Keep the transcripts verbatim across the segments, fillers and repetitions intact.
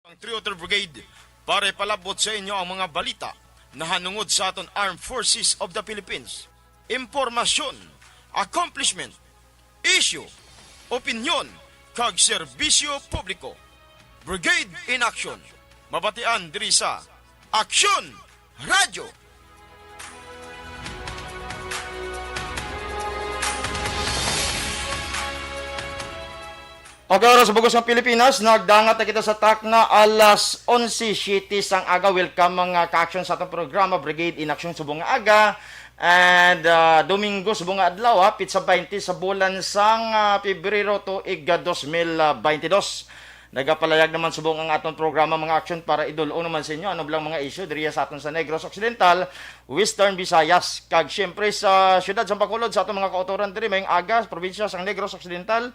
Ang Three Other Brigade para ipalabot sa inyo ang mga balita nahanungod sa aton Armed Forces of the Philippines, impormasyon, accomplishment, issue, opinyon, kag serbisyo publiko. Brigade in Action. Mabatian diri sa Action Radyo. Pag-oras sa bugos ng Pilipinas, nagdangat na kita sa takna alas onse siyete sang aga. Welcome, mga ka-action, sa atong programa, Brigade in Action, subong nga aga. And, ah, Domingo, subong nga adlaw, ha, pitsa baynte sa bulan sang, ah, Pebrero, tuig, ah, dos mil baynte dos. Nagapalayag naman subong ang aton programa, mga action, para idul-ong naman sa inyo ano bala ang mga isyu diriya sa aton sa Negros Occidental, Western Visayas, kag siyempre sa siyudad sa Bacolod, sa aton mga kautoran diri, mayong aga, sa probinsya sang Negros Occidental.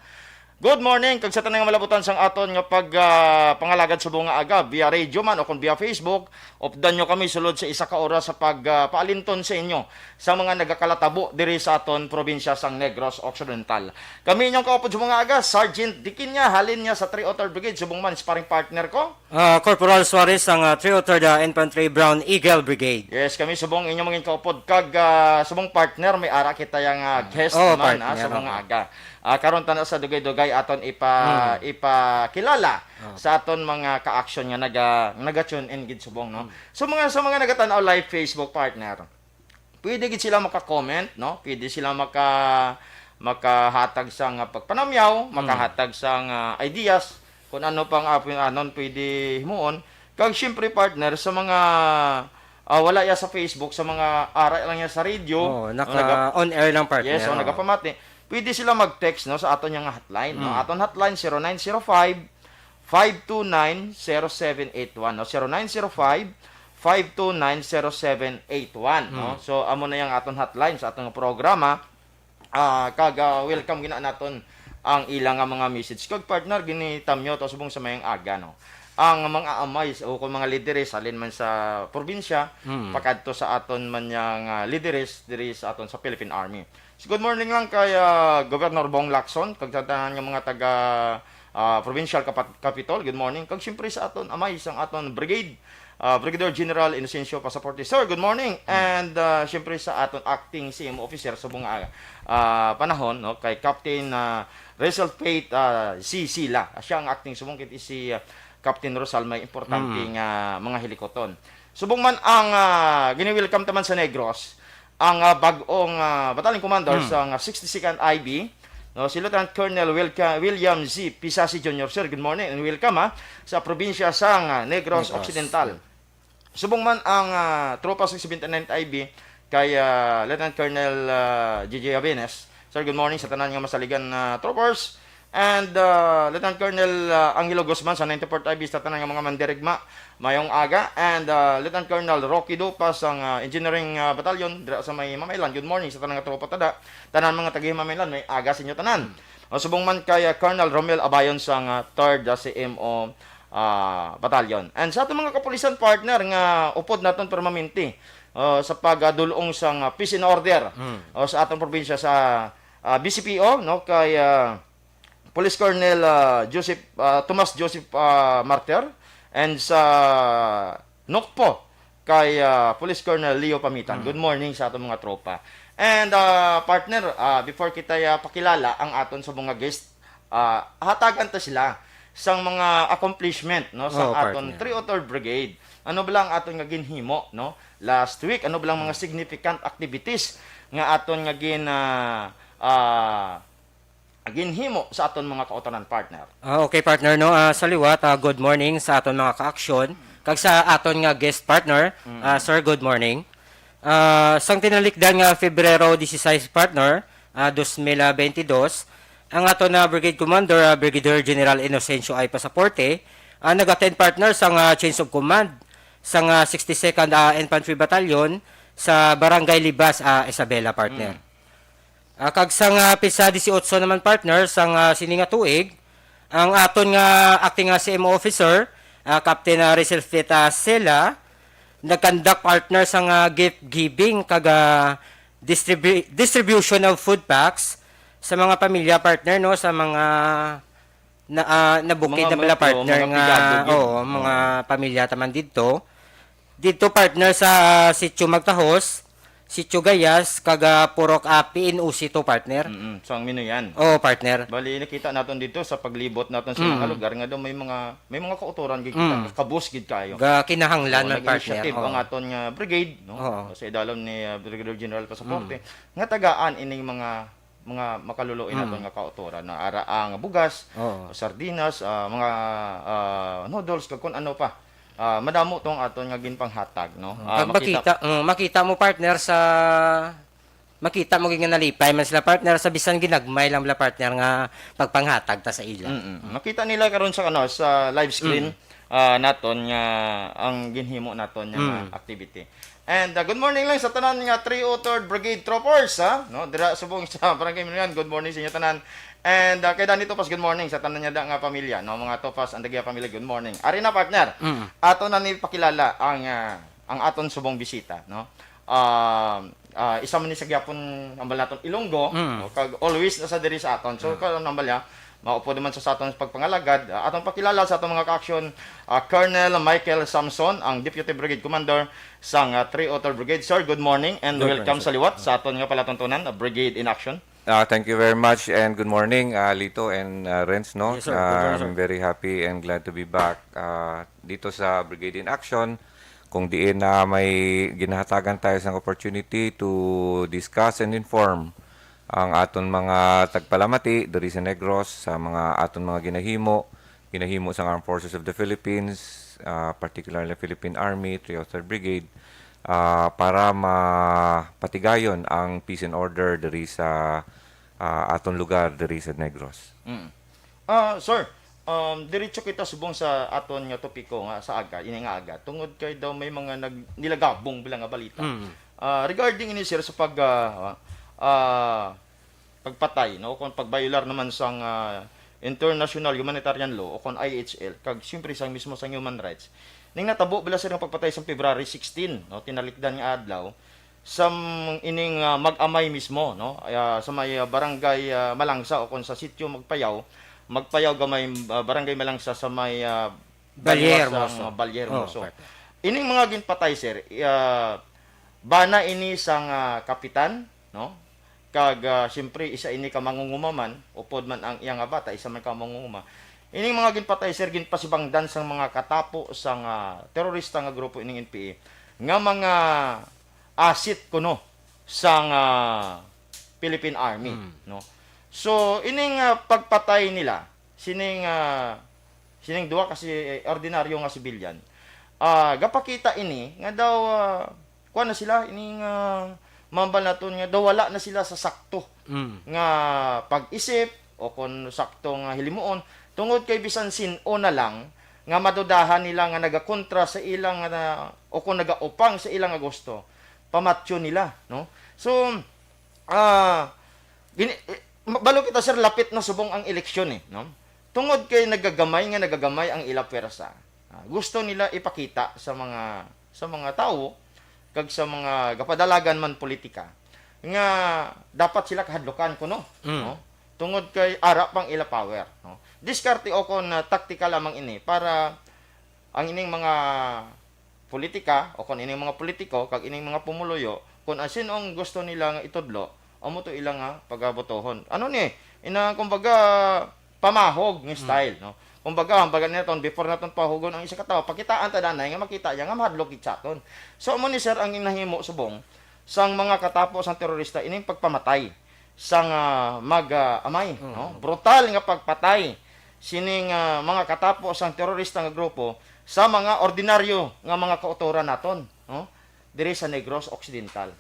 Good morning, kag sa tanan nga malabutan sang aton nga pag, ah, pangalagad subong nga aga, via radio man o kon via Facebook, updan nyo kami sulod sa isa ka oras sa pag, ah, paalinton sa inyo sa mga nagakalatabo diri sa aton probinsya sang Negros Occidental. Kami inyong kaupod subong nga aga, Sergeant Dikinya, halin niya sa Three Other Brigade, subong man sparring partner ko. Ah, Corporal Suarez sang, ah, Three Other, ah, Infantry Brown Eagle Brigade. Yes, kami subong inyong mga kaupod kag, ah, subong partner, may ara kita yang, ah, guest Oo, naman, ah, partner, subong oo. nga aga. Ah, karon tana sa dugay-dugay aton ipa-, Hmm. ipakilala Oo. sa aton mga ka-action nga naga-, naga-tune in gid subong, no? Hmm. So, mga, sa mga nagatan-aw live Facebook, partner, pwede gid sila maka-comment, no? Pwede sila maka-, makahatag sang, ah, pagpanamyaw, Mm. makahatag sang, ah, ideas kung ano pang, ah, pwede, anon pwede himuon. Kag siyempre, partner, sa mga, ah, wala ya sa Facebook, sa mga ara lang ya sa radio, Oo, ang naga- naka-on air lang, partner, Yes, o oo. nagapamati, pwede sila mag-text, no, sa aton yang hotline, no? Mm. Aton hotline, zero nine zero five, five two nine, zero seven eight one, no? Zero nine zero five, five two nine, zero seven eight one, no? Mm. So, amo na yang aton hotline sa aton programa. Ah, kag, ah, welcome gina naton ang ila nga mga message. Kag partner, ginitamyo to subong sa mayang aga, no? Ang mga amay o kung mga lideres halin man sa probinsya, Mm. pakadto sa aton man yang, ah, lideres diri sa aton sa Philippine Army. So, good morning lang kay, ah, Governor Bong Lacson, kag sa tanan nga mga taga, ah, Provincial Kapat-, Capitol. Good morning. Kag siyempre sa aton amay, sang aton brigade, ah, Brigadier General Inocencio Pasaporte. Sir, good morning. Mm. And, ah, siyempre sa aton acting C M officer sa mga, ah, panahon, no, kay Captain, ah, Rosal Faith, ah, C. Sila. Siya ang acting subong kay si, ah, Captain Rosal may importante Mm. nga mga hilikoton. Subong man ang, ah, gini-welcome taman sa Negros, ang, ah, bag-ong, ah, battalion commander Hmm. sa, ah, sixty-second I B, no, si Lieutenant Colonel Wilca-, William Z. Pisasi Junior Sir, good morning and welcome, ha, sa probinsya sang, ah, Negros Negros. Occidental. Subong man ang, ah, tropa sa seventy-ninth I B kay, ah, Lieutenant Colonel, ah, J J Avenes. Sir, good morning sa tanan nga masaligan na troopers. And, uh, Lieutenant Colonel, uh, Angelo Guzman sa ninety-fourth I B sa tanan nga mga mandirigma, mayong aga. And, uh, Lieutenant Colonel Rocky Dupa sang, uh, Engineering, uh, Battalion dira sa may Mamailan. Good morning sa tanan nga tropa tada. Tanan mga taga Mamailan, may aga sa inyo tanan. O, subong man kay, uh, Colonel Romel Abayon sang, uh, third, uh, C M O, uh, Battalion. And sa atong mga kapulisan partner nga upod naton permanente, uh, sa pagdulong sang, uh, peace and order, Mm. o sa atong probinsya sa, uh, B C P O, no, kay, uh, Police Colonel, ah, Joseph, ah, Tomas Joseph, ah, Martir, and sa NOCPO kay, ah, Police Colonel Leo Pamitan. Mm. Good morning sa aton mga tropa. And, ah, partner, ah, before kita, ah, pakilala ang aton sa mga guest, ah, hatagan ta sila sang mga accomplishment, no, sa Oo, aton partner. Three oh third Brigade. Ano ba lang aton nga ginhimo, no, last week? Ano ba lang mga significant activities nga aton nga gin, ah, ah, ginhimo sa aton mga kautoran, partner. Ah, okay, partner, no? Ah, sa liwat, ah, good morning sa aton mga ka-aksyon, kag sa aton nga guest partner. Mm. Ah, sir, good morning. Ah, sang tinalikdan nga Febrero dieciséis, partner, ah, dos mil bentidós, ang aton na Brigade Commander, ah, Brigadier General Inocencio I. Pasaporte, ah, nag-attend, partner, sang, ah, change of command sang, ah, sixty-second, ah, Infantry Battalion sa Barangay Libas, ah, Isabela, partner. Mm. Ah, kag sang, ah, petsa dieciocho naman, partner, sang, ah, sini nga tuig, ang aton nga acting, ah, C M O officer, ah, Captain, ah, Rizal Fita Sela, nagkandak, partner, sang, ah, gift giving kag, ah, distribu-, distribution of food packs sa mga pamilya, partner, no, sa mga na, ah, nabukid Mga na bala, mutlo, partner, mga nga, pigado gid. Oo, mga Oo. pamilya taman didto. Didto, partner, sa Sitio Magtahos, Sitio Gayas, kag, ah, Purok Api, N O C to, partner. Mm-mm. So, ang Minoyan. Oo, partner. Bali, nakita naton dito sa paglibot naton sa mga Mm. lugar nga daw may mga, may mga kautoran gid kita, Mm. kabus gid kayo. Ga kinahanglan Oo, man, partner. nag-initiative Oo. ang aton nga brigade, no? Oo. Sa idalom ni, ah, Brigadier General Pasaporte, Mm. nga tagaan ining mga, mga makaluluoy Mm. naton nga kautoran, na ara ang bugas, Oo. sardinas, ah, mga, ah, noodles, kag kun ano pa. Ah, madamo tong aton nga ginpanghatag, no? Oh, Ah, kag makita makita, oh, makita mo, partner, sa, makita mo gid nga nalipay man sila, partner, sa bisan ginagmay lang bala, partner, nga pagpanghatag ta sa ila. Mm-mm. Makita nila karon sa, ano, sa live screen, Mm. ah, naton nga ang ginhimo naton nga Mm. activity. And, ah, good morning lang sa tanan nga three oh third Brigade Troopers, ha? No, dira subong sa Barangay Minoyan, good morning sa inyo tanan. And, ah, kay Danny Topas, good morning sa tanan niya da nga pamilya, no? Mga Topas, Andagya family, good morning. Ari na, partner. Mm. Ato na ni pakilala ang, ah, ang aton subong bisita, no? Ah, ah, isa man ni sa gyapon ang balaton Ilonggo, Mm. no? Kag always na sa diri sa aton. So, Mm. karon ang balya, maupod naman sa, sa aton pagpangalagad. Ah, atong pakilala sa atong mga ka-aksyon, ah, Colonel Michael Samson, ang Deputy Brigade Commander sang, ah, three oh third Brigade. Sir, good morning and Good welcome morning, sa sir. liwat sa aton nga palatuntunan, ah, Brigade in Action. Ah, thank you very much and good morning, ah, Lito and, ah, Renz, no? Yes, sir. Good morning, Ah, sir. I'm very happy and glad to be back, ah, dito sa Brigade in Action, kung diin na may ginahatagan tayo sang opportunity to discuss and inform ang aton mga tagpalamati diri sa Negros, sa mga aton mga ginahimo, ginahimo sang Armed Forces of the Philippines, ah, particularly Philippine Army, three oh third Brigade, ah, para mapatigayon ang peace and order diri sa, ah, aton lugar diri sa Negros. Mm. Ah, sir, um, diretso kita subong sa aton nga topiko nga sa aga, ini nga aga, tungod kay daw may mga nag-, nilagabong bala nga balita. Mm. Ah, regarding ini, sir, sa pag, ah, ah, pagpatay, no, kung pagbayolar naman sang, ah, international humanitarian law o kung I H L, kag siyempre sang mismo sang human rights. Ning natabo bala, sir, nga pagpatay sa February sixteen, no, tinalikdan nga adlaw, sa m-, ining, ah, Mag-Amay mismo, no, ah, sa may, ah, barangay, ah, Malangsa o kung sa sitio Magpayaw, Magpayaw gamay, ah, barangay Malangsa sa may, ah, Balye Hermoso. Balye Hermoso. Oh, okay. Ining mga ginpatay, sir, ah, bana ini sang, ah, kapitan, no? Kag, ah, siyempre, isa ini ka mangunguma man, upod man ang iya nga bata, isa man ka mangunguma. Ining mga ginpatay, sir, ginpasibangdan sang mga katapo sang, ah, terorista nga grupo ining N P A, nga mga asit kuno sang, ah, Philippine Army, Hmm. no? So, ining, ah, pagpatay nila, sining, ah, sining duha ka si-, ordinaryo nga sibilyan, ah, gapakita ini nga daw, ah, kuwan na sila, ining, ah, mambal naton nga daw wala na sila sa sakto Mm. nga pag-isip o kon sakto nga hilimuon, tungod kay bisan sin-o na lang nga madudahan nila nga nagakontra sa ilang, ah, o kon nagaupang sa ilang nga gusto, pamatyon nila, no? So, ah, gini-, eh, ma-, balo kita, sir, lapit na subong ang eleksyon, eh, no? Tungod kay nagagamay nga nagagamay ang ila pwersa, ah, gusto nila ipakita sa mga, sa mga tawo kag sa mga gapadalagan man politika nga dapat sila kahadlukan kuno, Mm. no? Tungod kay ara pang ila power, no? Diskarte o kon, ah, taktika lamang ini para ang ining mga politika o kon ining mga politiko kag ining mga pumuluyo, kon ang sin-ong gusto nila nga itudlo, amo to ila nga pagabotohon. Ano ni? Ina, kumbaga, pamahog nga Hmm. style, no? Kumbaga, ang baga naton, before naton pahugon ang isa ka tawo, pakitaan ta danay nga makita niya nga mahadlok gid sa aton. So, amo ni, sir, ang nahimo subong sang mga katapo sang terorista, ining pagpamatay sang, ah, mag, ah, amay, Hmm. no? Brutal nga pagpatay sining, ah, mga katapo sang terorista nga grupo sa mga ordinaryo nga mga kautoran naton, no? Diri sa Negros Occidental.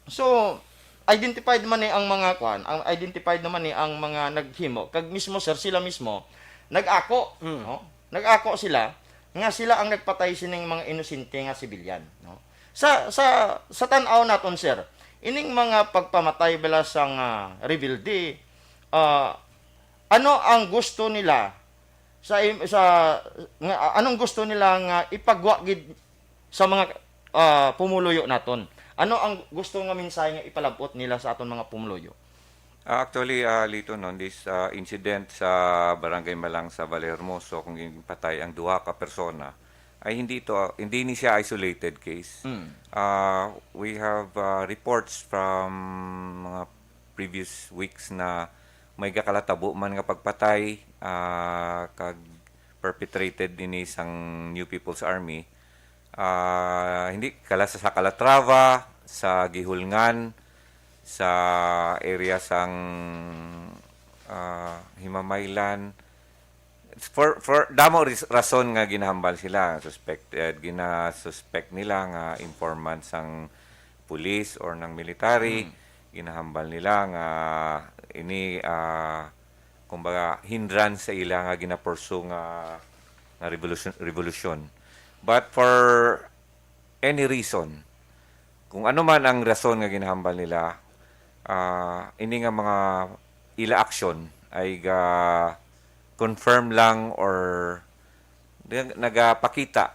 So, identified man ni ang mga kwan, ang identified naman ni ang mga naghimo, kag mismo, sir, sila mismo nag-ako, Mm. no? Nag-ako sila nga sila ang nagpatay sining mga inosente nga sibilyan, no? Sa, sa, sa tan-aw naton, sir, ining mga pagpamatay bala sang, ah, rebelde, ah, ano ang gusto nila sa im-, sa, nga, anong gusto nila nga ipagwa gid sa mga, ah, pumuluyo naton? Ano ang gusto nga mensahe nga ipalab-ot nila sa aton mga pumuluyo? Ah, actually, ah, Lito, no, this, ah, incident sa Barangay Malang sa Valle Hermoso, kung ginpatay ang duha ka persona, ay hindi ito, hindi ni siya isolated case. Mm. Ah, we have, ah, reports from mga previous weeks na may gakalatabo man nga pagpatay, ah, kag perpetrated ini sang New People's Army. Ah, hindi, kala sa, sa Calatrava, sa Guihulngan, sa area sang, ah, Himamaylan. For, for damo ris-, rason nga ginahambal sila, suspected, ginasuspect nila nga informant sang police or ng military. Mm. Ginahambal nila nga ini, ah, kumbaga, hindrance sa ila nga ginapursu nga, nga revolusyon, revolusyon. But for any reason, kung ano man ang rason nga ginahambal nila, ah, ini nga mga ila action ay ga-confirm lang or nag-, nagapakita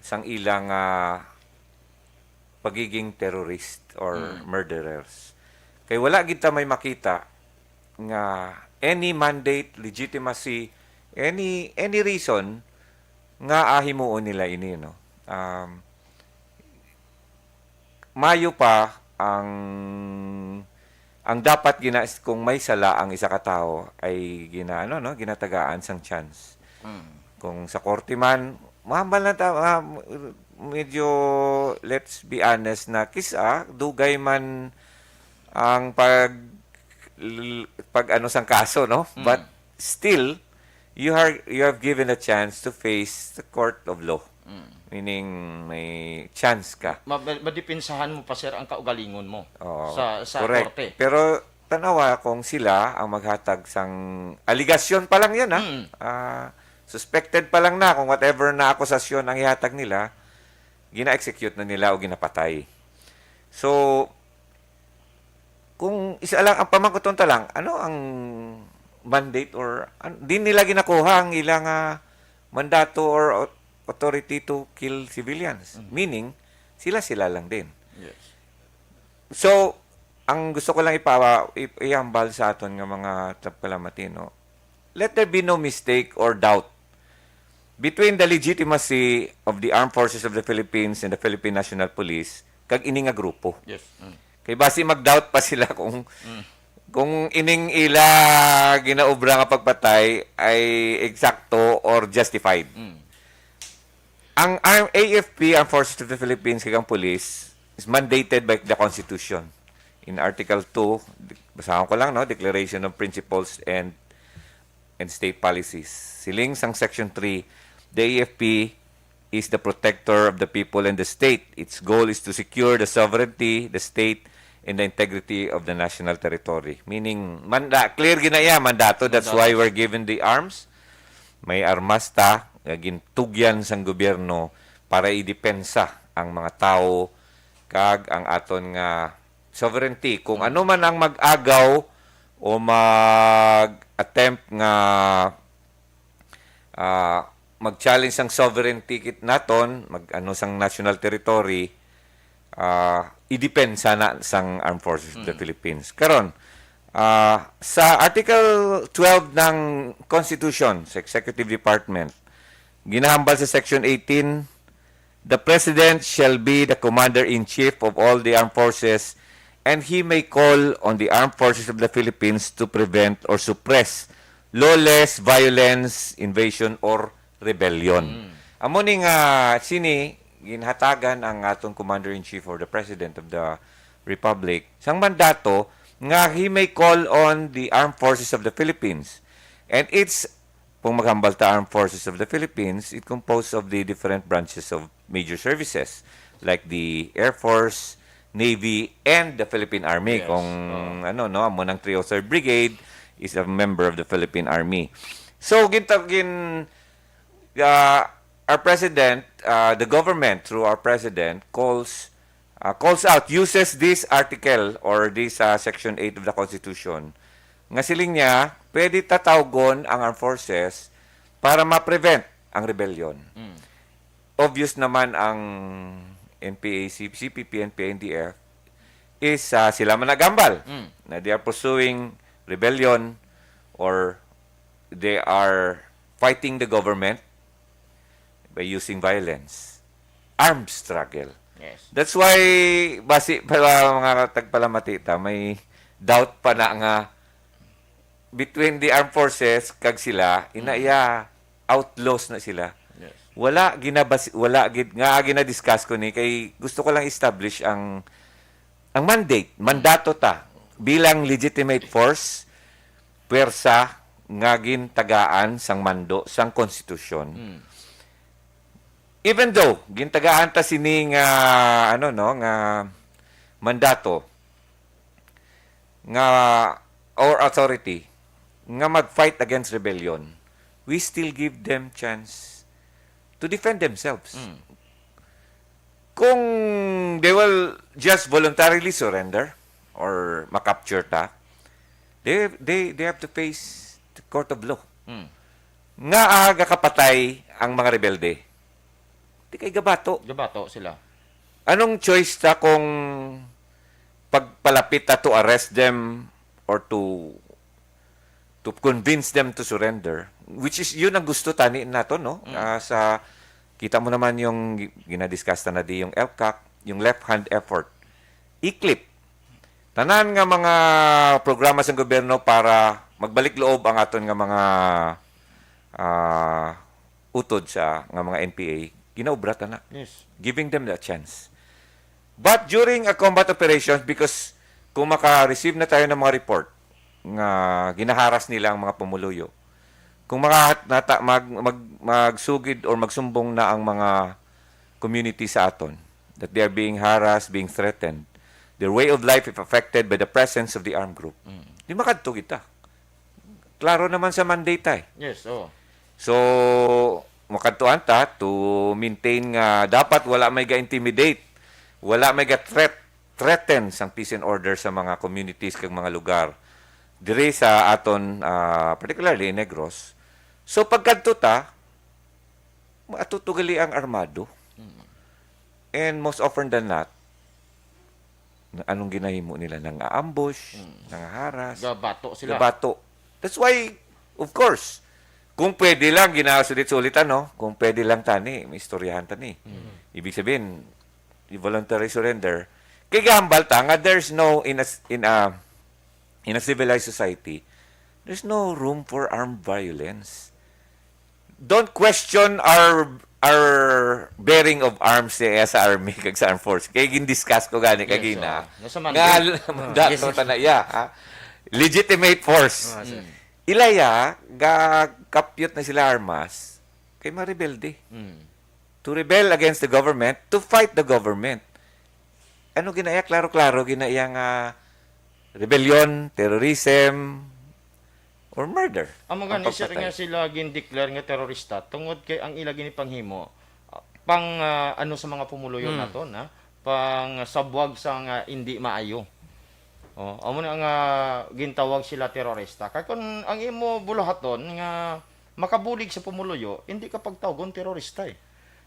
sang ilang, ah, pagiging terrorist or Mm. murderers. Kay wala gid ta may makita nga any mandate, legitimacy, any, any reason nga, ah, himuon nila ini, no? Um, mayo pa ang, ang dapat gina-, kung may sala ang isa ka tawo ay gina-, ano, no, ginatagaan sang chance. Mm. Kung sa korte man, mahambal na ta-, ah, medyo, let's be honest, na kisa dugay man ang pag, l-, pag ano sang kaso, no? Mm. But still, you are, you have given a chance to face the court of law. Mm. Meaning, may chance ka. Ma-, ma-, madepensahan mo pa, sir, ang kaugalingon mo Oo, sa, sa correct. korte. Pero, tanawa kung sila ang maghatag sang aligasyon pa lang yan, ha? Mm. Ah, suspected pa lang na kung whatever na akusasyon ang ihatag nila, gina-execute na nila o ginapatay. So, kung isa lang, ang pamangkuton ta lang, ano ang mandate or, an-, di nila ginakuha ang ilang, ah, mandato or au-, authority to kill civilians. Mm. Meaning, sila-sila lang din. Yes. So, ang gusto ko lang ipawa-, i-, ihambal sa aton nga mga tab-, kalamatino, let there be no mistake or doubt between the legitimacy of the Armed Forces of the Philippines and the Philippine National Police kag ini nga grupo. Yes. Mm. Kay basi mag-doubt pa sila kung, Mm. kung ining ila ginaobra nga pagpatay ay eksakto or justified. Mm. Ang arm-, A F P, Armed Forces of the Philippines, kag ang police, is mandated by the Constitution. In Article two, di-, basahon ko lang, no? Declaration of Principles and, and State Policies. Siling sang Section three, the A F P is the protector of the people and the state. Its goal is to secure the sovereignty, the state, and the integrity of the national territory. Meaning, manda-, clear gina iya, mandato. That's Mandato. why we're given the arms. May armas ta nga gintugyan sang gobyerno para idepensa ang mga tawo kag ang aton nga sovereignty. Kung Mm. ano man ang mag-agaw o mag-attempt nga, ah, mag-challenge sang sovereignty kit-, naton, mag-ano sang national territory, ah, idepensa na sang Armed Forces of the Mm. Philippines. Karon, ah, sa Article twelve ng Constitution, sa Executive Department, ginahambal sa Section eighteen, "The President shall be the Commander-in-Chief of all the armed forces, and he may call on the Armed Forces of the Philippines to prevent or suppress lawless violence, invasion, or rebellion." Mm. Amo ni nga sini ginhatagan ang atong Commander-in-Chief or the President of the Republic sang mandato nga he may call on the Armed Forces of the Philippines. And it's, kung maghambal ta Armed Forces of the Philippines, it composed of the different branches of major services like the Air Force, Navy, and the Philippine Army. Yes. Kung Oo. ano, no, amo nang three oh third Brigade is a member of the Philippine Army. So, ginta-, gin-, uh, our president, uh, the government through our president calls, uh, calls out, uses this article or this, uh, section eight of the Constitution. Nga siling niya, pwede ta tawgon ang armed forces para ma-prevent ang rebellion. Mm. Obvious naman ang N P A, C-, C P P, N P A, N D F, is, ah, sila man nagambal Mm. na they are pursuing rebellion or they are fighting the government by using violence, armed struggle. Yes. That's why, basi pa mga tagpalamati ta, may doubt pa na nga between the armed forces kag sila, ina Mm. iya, outlaws na sila. Yes. Wala ginabas-, wala gid nga ginadiscuss ko ni, kay gusto ko lang establish ang, ang mandate, mandato ta bilang legitimate force, pwersa nga gintagaan sang mando sang konstitusyon. Mm. Even though gintagaan ta sini nga, ano, no, nga mandato nga, or authority nga mag-fight against rebellion, we still give them chance to defend themselves. Mm. Kung they will just voluntarily surrender or makapture ta, they, they, they have to face the court of law. Mm. Nga aga kapatay ang mga rebelde. Di kay gabato. Gabato sila. Anong choice ta kung pagpalapit ta to arrest them or to, to convince them to surrender? Which is, yun ang gusto tani nato, no? Mm. Ah, sa, kita mo naman yung gi-, ginadiscuss na di yung ELCAC, yung left hand effort. Iklip. Tanan nga mga programa sa gobyerno para magbalik loob ang aton nga mga, ah, utod sa nga mga N P A, ginaobra ta na. Yes. Giving them that chance. But during a combat operations, because kung maka-receive na tayo ng mga report nga ginaharas nila ang mga pumuluyo, kung maka-, nata-, mag-, mag-, magsugid or magsumbong na ang mga community sa aton that they are being harassed, being threatened, their way of life is affected by the presence of the armed group, Mm. di makadto kita. Klaro naman sa mandate, ay. Yes, oo. So, makadtuan ta to maintain nga dapat wala may ga-intimidate, wala may ga-threat, threaten sang peace and order sa mga communities kag mga lugar diri sa aton, ah, particularly in Negros. So, pagkadto ta, maatutugali ang armado. Mm. And most often than not, na anong ginahimo nila? Nang-aambush, Mm. nang-aharas, Gabato sila. gabato. That's why, of course, kung pwede lang, ginasulit-sulit, ano, kung pwede lang tani, may istoryahan tani. Mm. Ibig sabihin, voluntary surrender. Kay gahambal ta nga there's no, in a, in a, in a civilized society, there's no room for armed violence. Don't question our, our bearing of arms sa, sa army kag sa armed force. Kay gin-discuss ko gani Yes, kagina. Oo. Nasa Nga, Monday. mandato Yes, yes. ta na iya, ha? Legitimate force. Ah, sir. Mm. Ilaya, gakapyot na sila armas, kay marebelde. Mm. To rebel against the government, to fight the government. Ano ginaiya? Klaro-klaro ginaiya nga rebellion, terrorism, or murder. Amo Ang gani, sir, pagpatay. nga sila gin-declare nga terorista tungod kay ang ila gini panghimo, ah, pang, ah, ano sa mga pumuluyo Hmm. naton, ha? Pang sabwag sa nga indi maayo. Oh, amo na nga gintawag sila terorista. Kay kun ang imo buluhaton nga makabulig sa pumuluyo, hindi ka pagtawgon terorista, eh.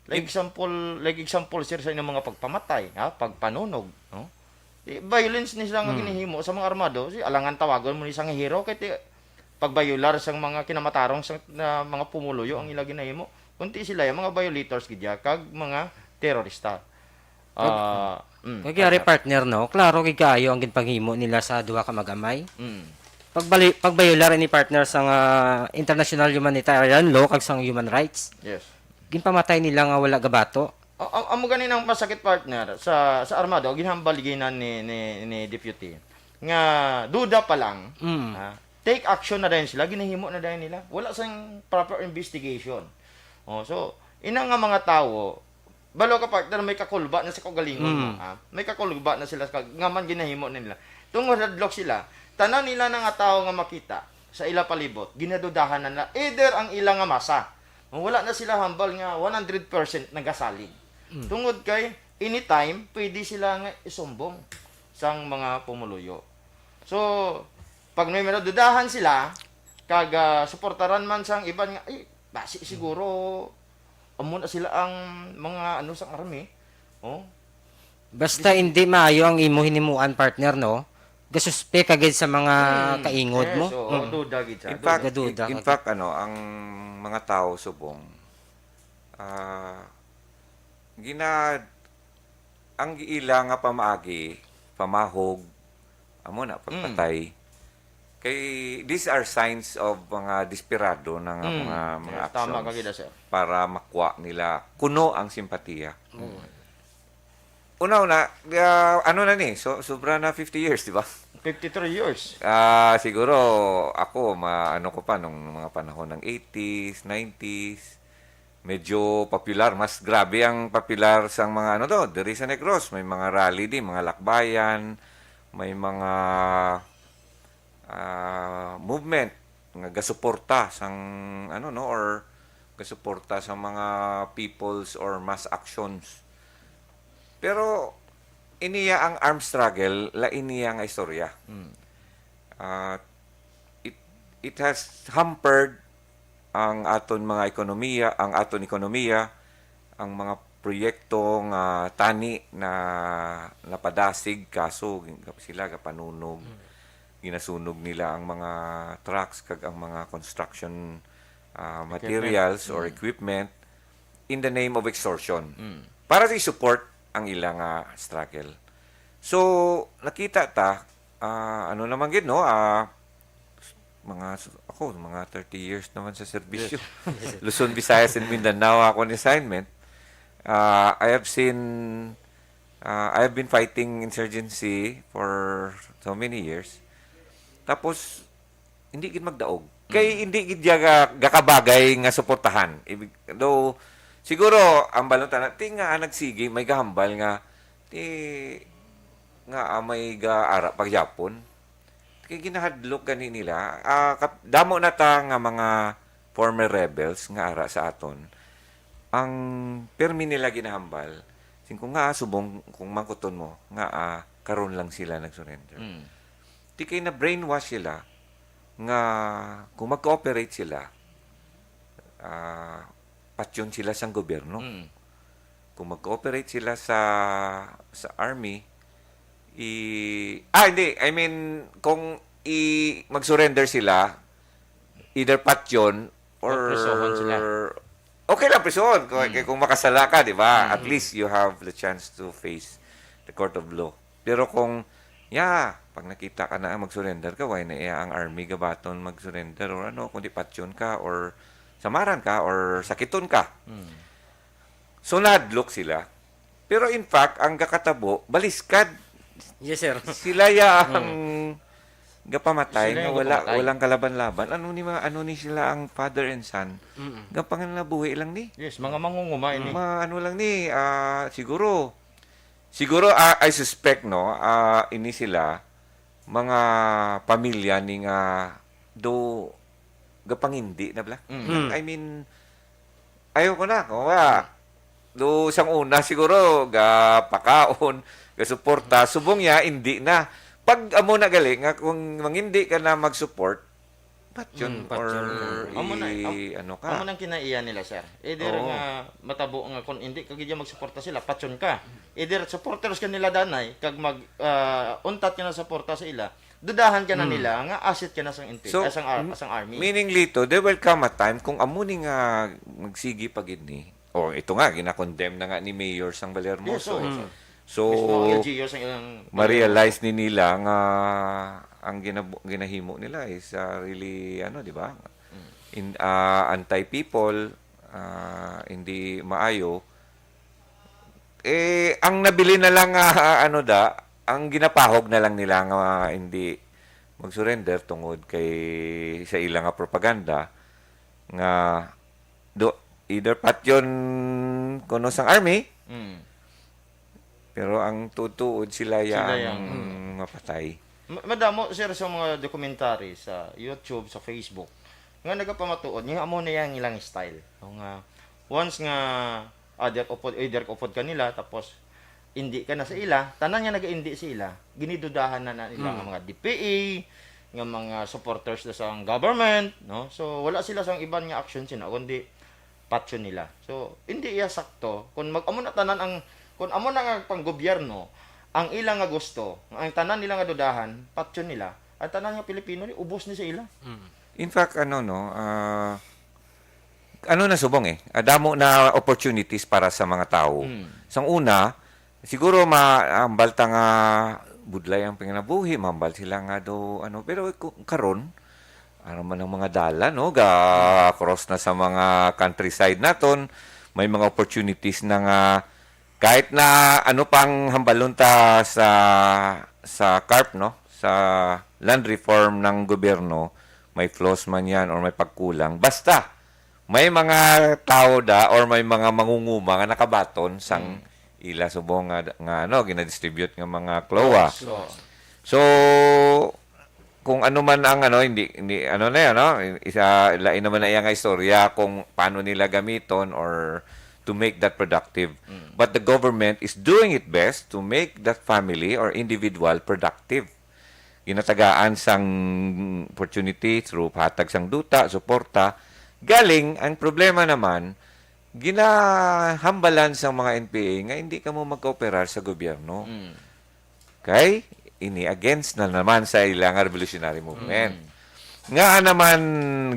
Like Yun. example, like example, sir, sa inyong mga pagpamatay, ha, pagpanunog, no? Di, violence ni sila nga Hmm. ginahimo sa mga armado, si alangan tawagon mo ni sa nga hero kay ti pagbayular sang mga kinamatarong sa na mga pumuluyo ang ila ginahimo. Kunti sila yung mga violators gid ya, kag mga terorista. Kag, Ah, mm, kag yari, partner. partner, no? Klaro gid kaayo ang ginpanghimo nila sa duha ka mag-amay. Mm. Pagbali-, pagbayular ini, partner, sa nga international humanitarian law kag sang human rights. Yes. Ginpamatay nila nga wala gabato. A-, a-, amo gani nang masakit, partner, sa, sa armado, ginhambal ginan ni, ni, ni Deputy, nga duda pa lang, Mm. ah, take action na dayon sila, ginahimo na dayon nila. Wala sang proper investigation. Oh, so, ina nga mga tawo, balo ka, partner, may kakulba na sa kaugalingon mo, Mm. ah. May kakulba na sila sa kag-, nga man ginahimo na nila. Tungod hadlok sila, tanan nila na nga tawo nga makita sa ila palibot, ginadudahan na nila. Either ang ila nga masa, wala na sila hambal nga one hundred percent nagasalig. Mm. Tungod kay, anytime, pwede sila nga isumbong sang mga pumuluyo. So, pag may madudahan sila, kag, ah, suportaran man sang iban nga, "Ay, basi siguro, amo na sila ang mga, ano, sang army." Oh? Basta hindi maayo ang imo hinimuan, partner, no? Gasuspek ka gid sa mga Hmm. kaingod Yes, mo. oo, Mm. duda gid sa In ato. fact, Gaduda in, in ka fact, gid. ano, ang mga tao subong, ah, gina-, ang giila nga pamaagi, pamahog, amo na, Mm. pagpatay. Kay, these are signs of mga desperado na nga Mm. mga, mga Yes, tama actions ka gid, sir. para makuha nila kuno ang simpatiya. Mm. Una-una, ah, ano na ni? So, sobra na fifty years, di ba? Fifty-three years. Ah, siguro ako, ma-, ano ko pa, nung mga panahon ng eighties, nineties, medyo popular, mas grabe ang popular sang mga ano to, diri sa Negros, may mga rally di, mga lakbayan, may mga, ah, movement nga gasuporta sang ano, no, or gasuporta sa mga people's or mass actions. Pero iniya ang armed struggle, lain niya nga istorya. Mm. Ah, it, it has hampered ang aton mga ekonomiya, ang aton ekonomiya, ang mga proyekto nga tani na napadasig, kaso gin-, sila gapanunog, Mm. ginasunog nila ang mga trucks kag ang mga construction, ah, Equipment. materials or Mm. equipment in the name of extortion. Mm. Para sa i-support ang ila nga struggle. So, nakita ta, ah, ano naman gid, no? Ah, mga s-, ako, mga thirty years naman sa serbisyo. Yes. Luzon, Visayas, and Mindanao ako ni assignment. Ah, I have seen, ah, I have been fighting insurgency for so many years. Tapos, hindi gid magdaog. Kay Mm. hindi gid siya ga-, gakabagay nga suportahan. Ibig, though, siguro, ang balon tana, ti nga, ah, nagsigi, may gahambal nga, ti nga, ah, may gaara pa gyapon. Kay ginahadlok gani nila. Ah, kap-, damo na ta nga mga former rebels nga ara sa aton. Ang pirmi nila ginahambal, sing ko nga, ah, subong kung mangkuton mo, nga, ah, karon lang sila nag-surrender. Mm. Di kay na-brainwash sila nga kung mag-cooperate sila, ah, patyon sila sang gobyerno. Mm. Kung mag-cooperate sila sa, sa army, i-, ah, hindi. I mean, kung i-, mag-surrender sila, either patyon or Maprisohan sila. Okay lang, prison. Kung, Hmm. kung makasala ka, di ba? Hmm. At least you have the chance to face the court of law. Pero kung, yeah, pag nakita ka na mag-surrender ka, why na iya ang army gabaton mag-surrender or ano, kundi patyon ka or samaran ka or sakiton ka. Hmm. So, nahadlok sila. Pero in fact, ang gakatabo, baliskad. Yes, sir. Sila ya ang Hmm. gapamatay Sila nga yung wala, gapamatay. walang kalaban-laban. Ano ni mga, ano ni sila ang father and son? Mm-mm. Gapanginabuhi lang ni. Yes, mga mangunguma ini. Ma-, ano lang ni, ah, siguro, siguro, ah, I suspect, no, ah, ini sila, mga pamilya ni nga do gapangindi na bala. Mm. Mm. I mean, ayaw ko na, kung wala. Do sang una siguro, gapakaon, gasuporta, subong niya, hindi na. Pag amo na gali, nga kung mangindi ka na mag-support, patyon Mm, patyon or na. Amo na, i-, am-, ano ka. Amo nang kinaiya nila, sir. Either Oo. nga matabo nga kung hindi ka gid mag-suporta sila, patyon ka. Either supporters ka nila danay, kag mag, ah, untat ka na suporta sa ila, dudahan ka na Mm. nila nga asset ka na sang N P, So, ah, sang ar-, m-, sang army. meaning, Lito, there will come a time kung amo ni nga magsigi pa gid ni. O, ito nga, gina-condemn na nga ni Mayor sang Balermoso. Yes, oo. Mm. So, Mismo ang L G U sang ilang ma-realize ni nila nga ang ginab-, ginahimo nila is, ah, really, ano, di ba? Mm. In, ah, anti-people, ah, hindi maayo. Eh, ang nabilin na lang nga, ano da, ang ginapahog na lang nila nga hindi mag-surrender tungod kay sa ila nga propaganda nga do, either patyon kuno sang army, Mm. pero ang tuod-tuod sila Sila ya yang, ang mm. mapatay. Ma-, madamo, sir, sa mga documentary sa YouTube, sa Facebook, nga nagapamatuod, nga amo na yang ilang style. O nga, once nga, ah, direk upod, eh, direk upod ka nila, tapos, indi ka na sa ila, tanan nga nag-indi sa ila, ginidudahan na, na nila Mm. nga mga D P A, nga mga supporters na sa government, no? So, wala sila sa iban nga action sina, kundi patyon nila. So, hindi iya sakto. Kung mag-, amo na tanan ang Kung amo na nga pang gobyerno, ang ila nga gusto, ang tanan nila nga dudahan, patyon nila, ang tanan nga Pilipino ni ubos ni sa ila. Mm. In fact, ano, no, ah, ano na subong eh, ah, damo na opportunities para sa mga tao. Mm. Sang una, siguro ma-, hambal ta nga budlay ang panginabuhi, mahambal sila nga do, ano, pero ku-, karon, ano man ang mga dalan, no, ga-cross na sa mga countryside naton, may mga opportunities na nga kahit na ano pang hambalon ta sa, sa CARP, no? Sa land reform ng gobyerno, may flaws man yan or may pagkulang. Basta, may mga tao da or may mga mangunguma nga nakabaton sang Mm. ila subong nga, nga ano, ginadistribute nga mga CLOA. So, So, kung ano man ang ano, hindi, hindi, ano na yan, no? Isa, lain naman na iya nga istorya kung paano nila gamiton or to make that productive. Mm. But the government is doing it best to make that family or individual productive. Ginatagaan sang opportunity through hatag sang duta, suporta, galing. Ang problema naman, ginahambalan sang mga N P A nga hindi kamo magkooperar sa gobyerno. Mm. Kay ini against na naman sa ila nga revolutionary movement. Mm. Nga naman,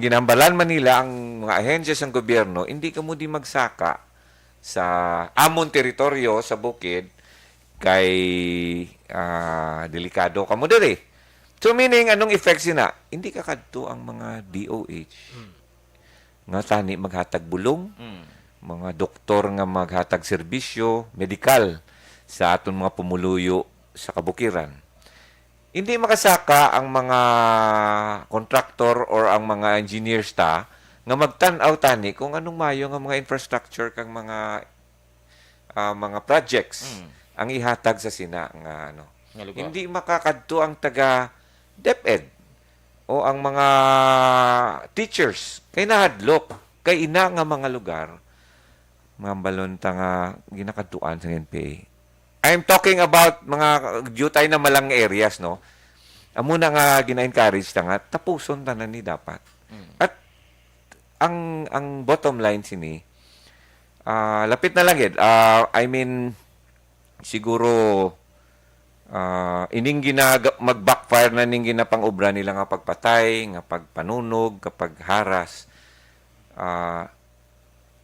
ginambalan man nila ang mga ahensya sang gobyerno, hindi kamo di magsaka sa amon teritoryo sa bukid kay, ah, delikado kamo diri. So, meaning, anong effect sina? Hindi ka kadto ang mga D O H. Mm. Nga tani maghatag bulong, Mm. mga doktor nga maghatag serbisyo medikal sa aton mga pumuluyo sa kabukiran. Hindi makasaka ang mga contractor or ang mga engineers ta nga magtan-aw tani kung anong mayo nga mga infrastructure kang mga, ah, mga projects Mm. ang ihatag sa sina nga ano. Nga lugar. Hindi makakadto ang taga DepEd o ang mga teachers kay nahadlok kay ina nga mga lugar, mga balon ta nga ginakadtuan sa N P A. I'm talking about mga diutay na malang areas, no? Amo na nga gina-encourage ta nga tapuson tanan ni dapat. Mm. At ang, ang bottom line sini, ah, lapit na lang gid. Ah, I mean, siguro, ah, ining ginaga-, mag-backfire na ning ginapang-obra nila nga pagpatay, nga pagpanunog, nga pagharas. Ah,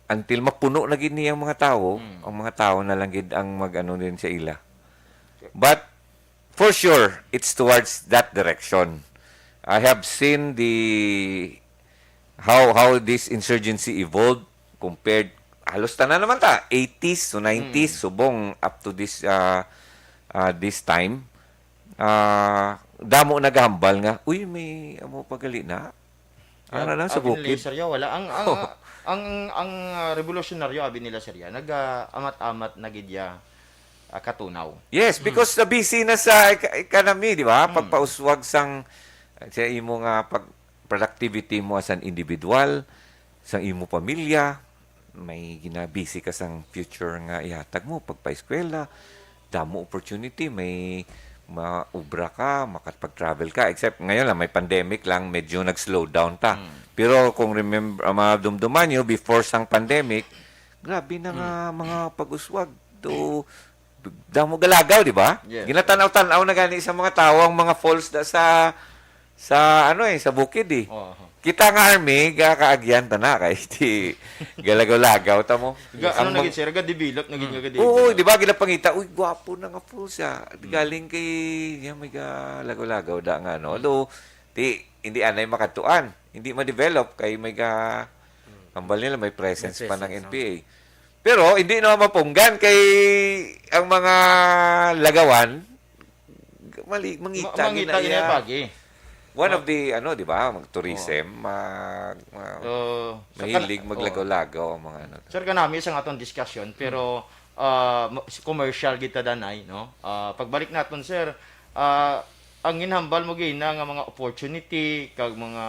until mapuno na gid niya ang mga tawo, Mm. ang mga tawo na lang gid ang mag-ano din sa ila. But for sure, it's towards that direction. I have seen the, how, how this insurgency evolved compared, halos tanan naman ta, eighties to nineties, Mm. subong up to this, ah, ah, this time. Ah, damo nagahambal nga, "Uy, may amo pa gali na." Ano na lang sa Abi nila bukid? Serya, wala. Ang, ang, ang, ang, ah, revolusyonaryo, abi nila serya, nag-, ah, amat-amat na gid ya, ah, katunaw. Yes, Mm. because na busy na sa eka-, economy, di ba? Mm. Pagpauswag sang, sa imo nga pag-, productivity mo as an individual, sa imo pamilya, may ginabisi ka sang future nga ihatag mo, pagpa-eskwela, damo opportunity, may maubra ka, makapag-travel ka. Except ngayon lang, may pandemic lang, medyo nag-slow down ta. Mm. Pero kung remember, ah, madumduman nyo, before sang pandemic, grabe na nga Mm. mga pag-uswag. Do, damo galagaw, di ba? Yes. Ginatanaw-tanaw na gani sa mga tao ang mga falls da sa, sa ano eh, sa bukid eh. Oo. Kita nga army, ga kaagyan ta na kay di galagaw-lagaw ta mo. Ga-, ano Ang na mag- gid, sir? Ga-develop na gid nga gadi, Oo, di ba? Ginapangita, "Uy, gwapo na nga po siya." Mm. Galing kay, yan, may galagaw-lagaw da nga, no? Mm. Although, di, hindi anay makatuan. Hindi ma-develop kay may ga-, Mm. hambal nila, may presence May pa ng presence, N P A. Pero, hindi naman mapunggan kay ang mga lagawan, mali, mangita Ma-, mangita gina gina iya. Pagi. One Ma- of the, ano, di ba, mag-tourism, Oh. mag-, ma-, Oh, sa mahilig kan-, maglagaw-lagaw ang mga ano. Sir, kanami sa atong discussion, pero, Hmm. ah, ma-, s-, commercial gid ta danay, no? Ah, pagbalik naton, sir, ah, ang ginhambal mo gina nga mga opportunity, kag mga,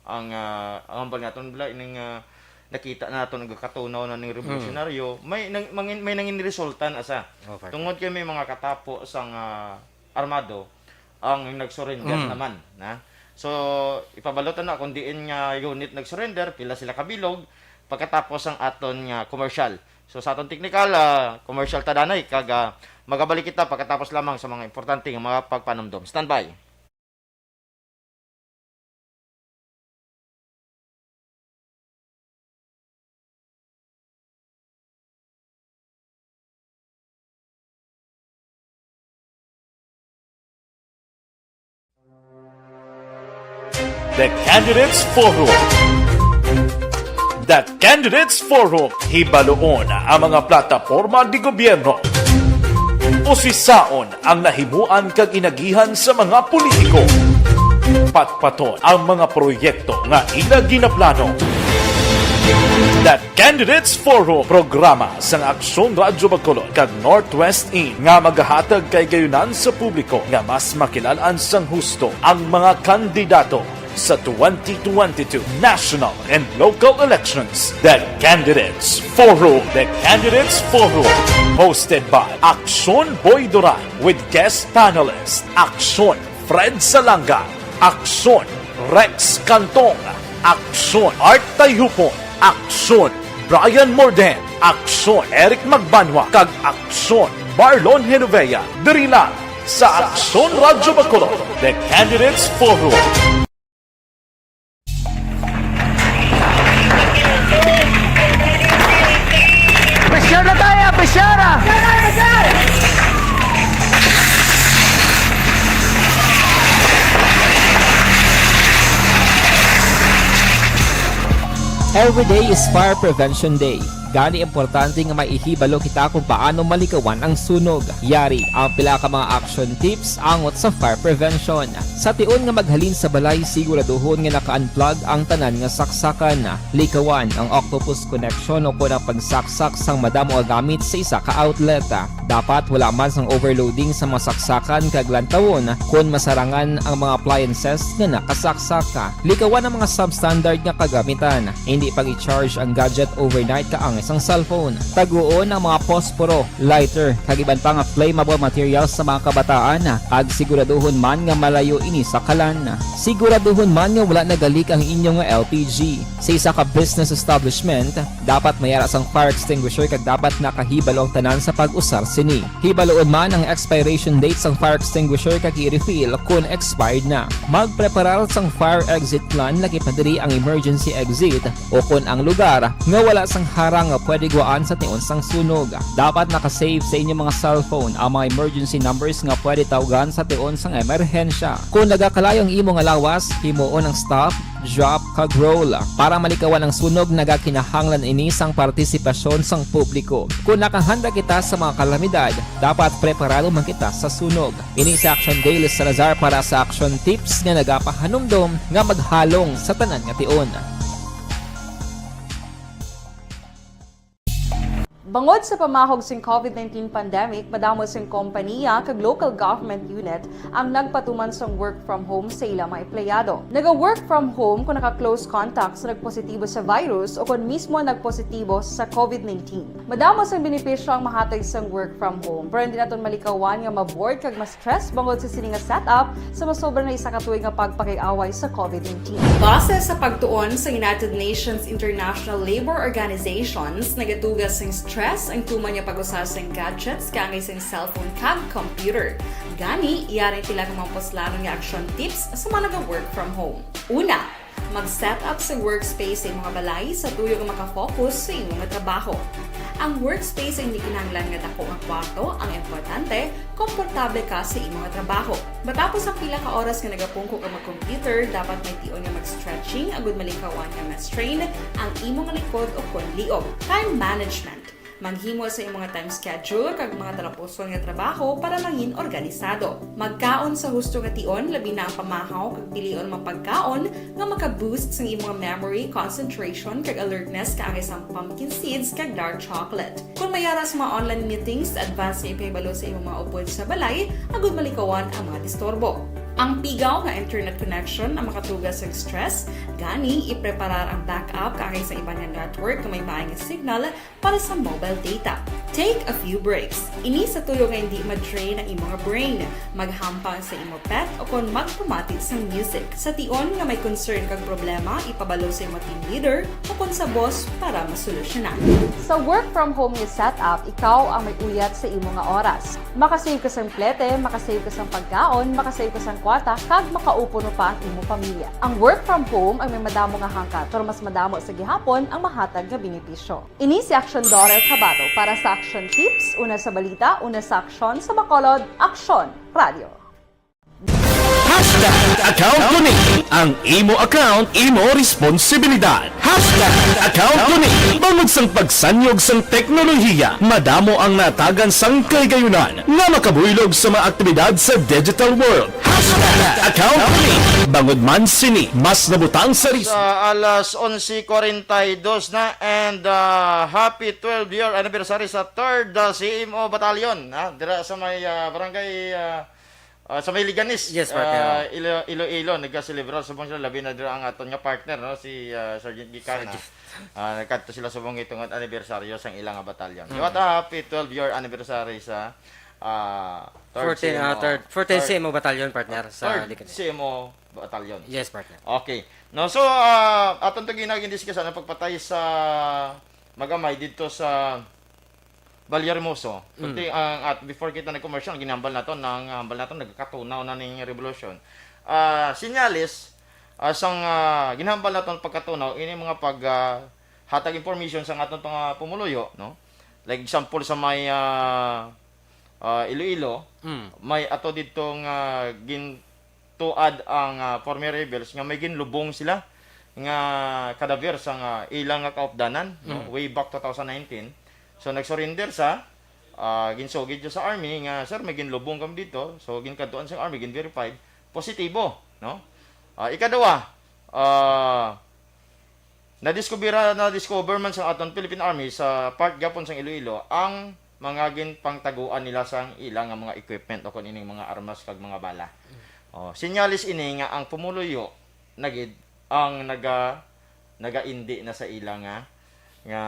ang, ah, ang hambal naton bala, ining, ah, nakita naton ang katunaw na ning Hmm. revolusyonaryo, may nang-, mangin-, may nangin resulta na sa. Oh, fair. Tungod kay may mga katapo sang, ah, armado ang nag-surrender Mm. naman, na. So, ipabalo ta na kung diin nga unit nag-surrender, pila sila kabilog, pagkatapos sang aton nga commercial. So, sa aton technical, ah, commercial ta danay, kag, ah, magabalik kita pagkatapos lamang sa mga importante nga mga pagpanumdom. Standby. The Candidates Forum. The Candidates Forum. Hibaluon ang mga plataporma di gobyerno. Usisaon ang nahimuan kag inagihan sa mga politiko. Patpaton ang mga proyekto nga ila ginaplano. The Candidates Forum, programa sang Aksyon Radyo Bacolod kag Northwest In nga magahatag kay gayunan sa publiko nga mas makilalan sang husto ang mga kandidato sa twenty twenty-two national and local elections. The Candidates Forum. The Candidates Forum, hosted by Aksyon Boy Duran with guest panelist Aksyon Fred Salanga, Aksyon Rex Cantong, Aksyon Art Tayhupon, Aksyon Brian Morden, Aksyon Eric Magbanwa, kag Aksyon Marlon Genovea. Diri lang sa Aksyon Radyo Bacolod, The Candidates Forum. Pressure na tayo, pressure na! Every day is Fire Prevention Day. Gani, importante nga may ihibalo kita kung paano malikawan ang sunog. Yari ang pila ka mga action tips angot sa fire prevention. Sa tion nga maghalin sa balay, siguraduhon nga naka-unplug ang tanan nga saksakan. Likawan ang octopus connection o kon ang pagsaksak sang madamo nga gamit sa isa ka outlet. Dapat wala man sang overloading sa mga saksakan kag lantawon kon masarangan ang mga appliances nga nakasaksak. Likawan ang mga substandard nga kagamitan. Hindi pag-i-charge ang gadget overnight kaangay sang cellphone. Taguon ang mga posporo, lighter, kag iban pa nga flammable materials sa mga kabataan, kag siguraduhon man nga malayo ini sa kalan. Siguraduhon man nga wala nagalik ang inyo nga L P G. Sa isa ka business establishment, dapat may ara sang fire extinguisher kag dapat nakahibalo ang tanan sa pag-usar sini. Hibaluon man ang expiration date sang fire extinguisher kag i-refill kon expired na. Magpreparar sang fire exit plan, lakip na diri ang emergency exit o kon ang lugar nga wala sang harang nga pwede guwaan sa tion sang sunog. Dapat naka-save sa inyo mga cellphone ang mga emergency numbers nga pwede tawgan sa tion sang emerhensya. Kon nagakalayo ang imo nga lawas, himuon ang stop, drop, kag roll. Para malikawan ang sunog, nagakinahanglan ini sang partisipasyon sang publiko. Kon nakahanda kita sa mga kalamidad, dapat preparado man kita sa sunog. Ini si Action Daily Salazar para sa Action Tips nga nagapahanumdom nga maghalong sa tanan nga tion. Bangod sa pamahog sing COVID nineteen pandemic, madamo sing kompanya kag local government unit ang nagpatuman sang work from home sa ila mga empleyado. Naga-work from home kon naka-close contact sa nagpositibo sa virus o kon mismo nagpositibo sa COVID nineteen. Madamo sang benepisyo ang mahatag sang work from home, pero hindi naton malikawan nga ma-bored kag ma-stress bangod sa sini nga setup sa masobra na isa ka tuig nga pagpakig-away sa COVID nineteen. Base sa pagtuon sa United Nations International Labour Organizations, nagatuga sing stress ang tuman nga pag-usa sing gadgets kaangay sing cellphone kag computer. Gani, yari ang pila ka mga puslanon nga action tips sa mga naga-work from home. Una, mag-set up sa workspace sa imong balay sa tuyo nga makafocus sa imo nga trabaho. Ang workspace ay hindi kinahanglan nga dako nga kwarto, ang importante, komportable ka sa imo nga trabaho. Matapos ang pila ka oras nga nagapungko ka mag-computer, dapat may tion nga mag-stretching agud malikawan nga ma-strain ang imo nga likod o kon liog. Time management. Maghimo sa imong time schedule kag mga talapuson nga trabaho para mangin organisado. Magkaon sa husto nga tion, labi na ang pamahaw, kag pilion ang mga pagkaon nga maka-boost sang imong memory, concentration, kag alertness, kaangay sang pumpkin seeds kag dark chocolate. Kon may ara sa mga online meetings, advance nga ipahibalo sa imong mga upod sa balay agud malikawan ang mga disturbo. Ang pigaw nga internet connection ang makatuga sa stress, gani ipreparar ang backup kaangay sa iban nga network nga may maay nga signal para sa mobile data. Take a few breaks. Ini sa tuyo nga hindi ma-drain ang imo nga brain, maghampang sa imo pet o kon magpamati sang music. Sa tion nga may concern kag problema, ipabalo sa imo team leader o kon sa boss para masolusyonan. Sa work from home nga setup, ikaw ang may uyat sa imo nga oras. Makasave ka sang plete, makasave ka sang pagkaon, makasave ka sang kwarta, kag makaupo no pa ang imo pamilya. Ang work from home ang may madamo nga hangkat, pero mas madamo sa gihapon ang mahatag nga benepisyo. Ini si Action Daughter Kabato para sa Action Tips, una sa balita, una sa aksyon, sa Bacolod, Aksyon Radio. Hashtag account ko ni. Ang imo account, imo responsibilidad. Hashtag account ko ni. Bangod sang pagsanyog sang teknolohiya, madamo ang natagan sang kahigayonan nga makabuylog sa mga aktibidad sa digital world. Hashtag account ko ni. Bangod man sini, mas nabutang sa ris- Sa alas onse forty-two na, and uh, happy twelve year anniversary sa third uh, C M O Battalion, ha? Dira sa may uh, barangay uh, uh, sa may Liganis, Yes, partner. uh, Ilo- Iloilo, nagkaselebrar subong sila, labi na dira ang aton nga partner, no, si uh, Sergeant Gicana. Sergeant. Uh, nagkadto sila subong itong anniversary sang ilang nga batalyon. What a happy twelve year anniversary sa uh, third fourteen, C M O. ah, third, fourteen C M O Battalion, partner, sa Third Liganis. C M O Battalion. Yes, partner. Okay. No, so uh, aton to ginagindiscuss ang pagpatay sa mag-amay dito sa Vallehermoso. Kunti ang at before kita nag-commercial, ang ginhambal nato, nang hambal nato nagkatunaw na ning revolusyon. Ah, sinyalis ah, sang ah, ginhambal nato pagkatunaw ini mga pag ah, hatag information sa aton mga pumuluyo, no? Like example sa may ah, ah, Iloilo, Mm. may ato didto nga gintuad ang ah, former rebels nga may ginlubong sila nga kadaver sa nga ilang nga kaupdanan, no? Way back two thousand nineteen. So nag-surrender sa ah, ginsugid siya sa army nga, "Sir, may ginlubong kami dito." So ginkadtuan sa army, gin-verified, positibo, no? Ah, ikaduha, ah, nadiskubre, na-discover man sa aton Philippine Army sa part gapon sang Iloilo ang mga ginpangtaguan nila sang ila nga mga equipment o kun ining mga armas kag mga bala. Oh, sinyalis ini nga ang pumuluyo na gid ang naga nagaindi na sa ila nga nga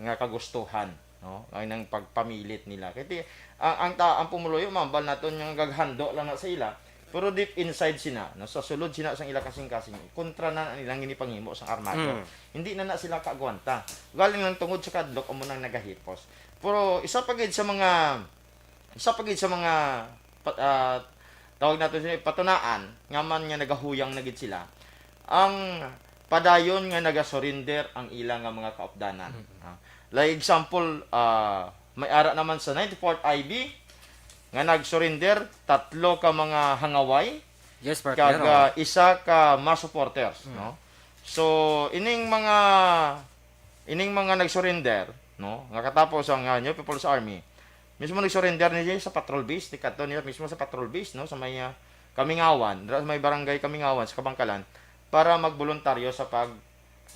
nga kagustuhan, no? Ang nang pagpamilit nila. Kay ti, ang ang, ta, ang pumuluyo mambal naton nga gaghando lang na sa ila, pero deep inside sina, no, sa sulod sina sang ila kasing-kasing, kontra na ang ilang ginipanghimo sang armado. Mm. Hindi na na sila kaagwanta. Galing lang tungod sa kadlok amo nang nagahipos. Pero isa pa gid sa mga isa pa gid sa mga pa- ah, tawag nato siya patunaan nga man nga nagahuyang na gid sila ang padayon nga naga-surrender ang ila nga mga kaupdanan. Ah, like example, ah, may ara naman sa ninety-fourth I B nga nag-surrender tatlo ka mga hangaway Yes, kag partner. ah, Oh. isa ka mass supporters, no? So ining mga ining mga nag-surrender, no, nga katapos ang ah, New People's Army, mismo nag-surrender ni sa patrol base, ni kadto niya mismo sa patrol base, no, sa may ah, Kamingawan, dira sa may barangay Kamingawan sa Kabangkalan para magboluntaryo sa pag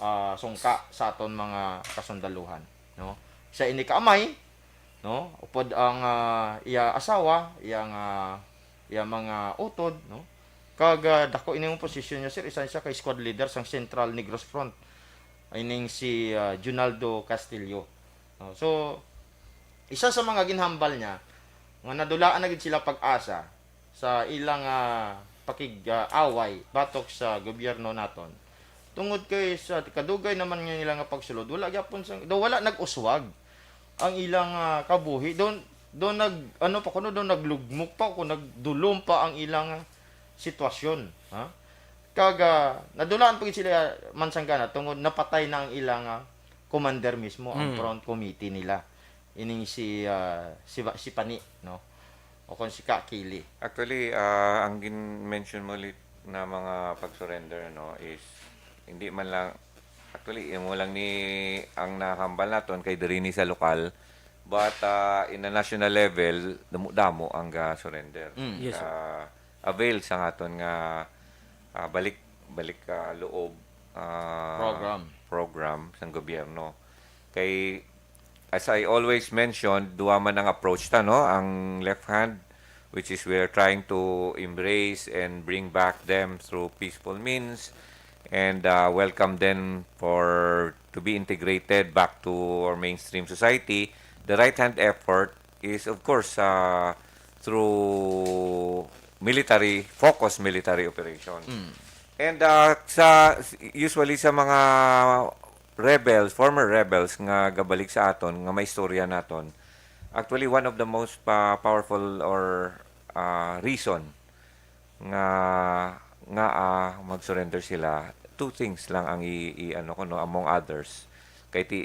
ah, sungka sa aton mga kasundaluhan, no. Sa ini kaamay, no, upod ang ah, iya asawa, iya nga iya mga utod, no. Kag ah, dako ini nga posisyon niya, sir, isa siya kay squad leader sang Central Negros Front. Ining si ah, Junaldo Castillo. No? So isa sa mga ginhambal niya nga nadulaan na gid sila pag-asa sa ilang ah, pakig-away batok sa gobyerno naton. Tungod kay sa kadugay naman nga nila nga pagsulod, wala gyapon sa do wala nag-uswag ang ilang ah, kabuhi. Doon doon nag ano pa kuno doon naglugmok pa o nagdulom pa ang ilang ah, sitwasyon, ha? Kag ah, nadulaan pa gid sila mansanggana tungod napatay na ang ilang ah, commander mismo, ang Mm. front committee nila. Ining si ah, si, Ba- si Pani, no? O kon si Kakili. Actually, ah, ang gin-mention mo ulit na mga pag-surrender, no, is hindi man lang, actually, imo lang ni ang nahambal naton kay diri ni sa lokal, but ah, in a national level, damo-damo ang ga-surrender. Mm. Yes, sir. Ah, avail sa aton nga ah, balik balik ah, loob ah, Program. program sang gobyerno. Kay as I always mentioned, duha man ang approach ta, no? Ang left hand which is we're trying to embrace and bring back them through peaceful means and uh, welcome them for to be integrated back to our mainstream society. The right hand effort is, of course, uh, through military, focused military operation. And uh, sa usually sa mga rebels, former rebels nga gabalik sa aton, nga may istorya naton, actually one of the most pa- powerful or uh, reason nga nga ah, mag-surrender sila, two things lang ang i, i- ano ko, no, among others. Kay ti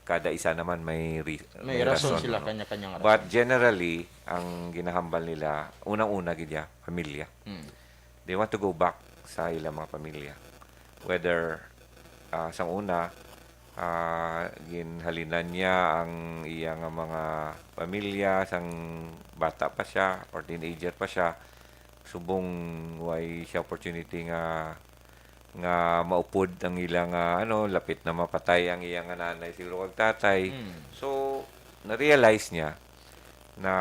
kada isa naman may re- May may rason rason, sila, no? kanya-kanya nga But rason. Generally, ang ginahambal nila, unang-una gid ya, pamilya. Mm. They want to go back sa ilang mga pamilya. Whether ah, sang una, ah, ginhalinan niya ang iya nga mga pamilya sang bata pa siya or teenager pa siya, subong way siya opportunity nga nga maupod ang ila nga ano, lapit na mapatay ang iya nga nanay siguro kag tatay. Mm. So na-realize niya na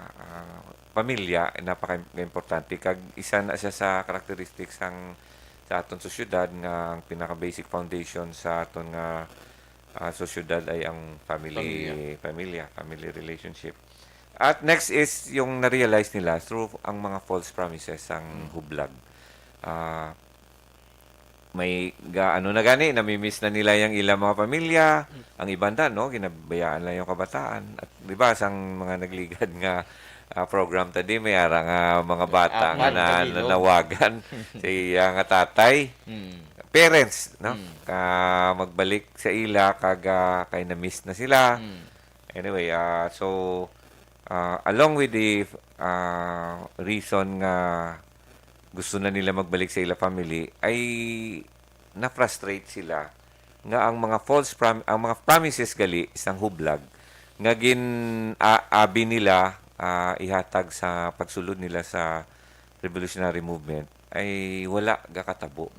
ah, pamilya napaka-importante kag isa na siya sa characteristics sang sa aton sosyedad nga ang pinaka-basic foundation sa aton nga ah, sosyedad ay ang family, pamilya, family relationship. At next is yung na-realize nila through ang mga false promises sang hublag. Ah, may ga ano na gani, namimiss na nila yung ilang mga pamilya, ang iban da, no, ginabayaan lang yung kabataan. At di ba, sang mga nagligad nga ah, program tadi, may ara nga mga bata nga Apat na, ka bilog. nanawagan sa iya nga tatay. Mm. Parents, no? Mm. Ka magbalik sa ila kag ah, kay na-miss na sila. Mm. Anyway, ah, so ah, along with the ah, reason nga gusto na nila magbalik sa ila family ay na-frustrate sila nga ang mga false prom- ang mga promises gali sang hublag nga gin a- abi nila ah, ihatag sa pagsulod nila sa revolutionary movement ay wala gakatabo.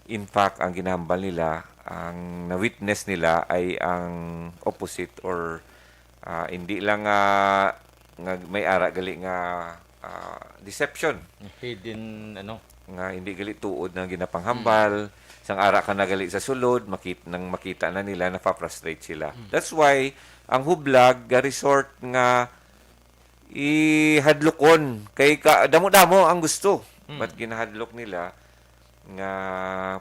In fact, ang ginahambal nila, ang na-witness nila ay ang opposite or ah, hindi lang nga nga may ara gali nga ah, deception Hidden, ano. nga hindi gali tuod na ginapanghambal, sang ara ka na gali sa sulod, makit nang makita na nila, nafa-frustrate sila. That's why ang hublag ga resort nga ihadlokon kay ka, damo-damo ang gusto. But ginahadlok nila nga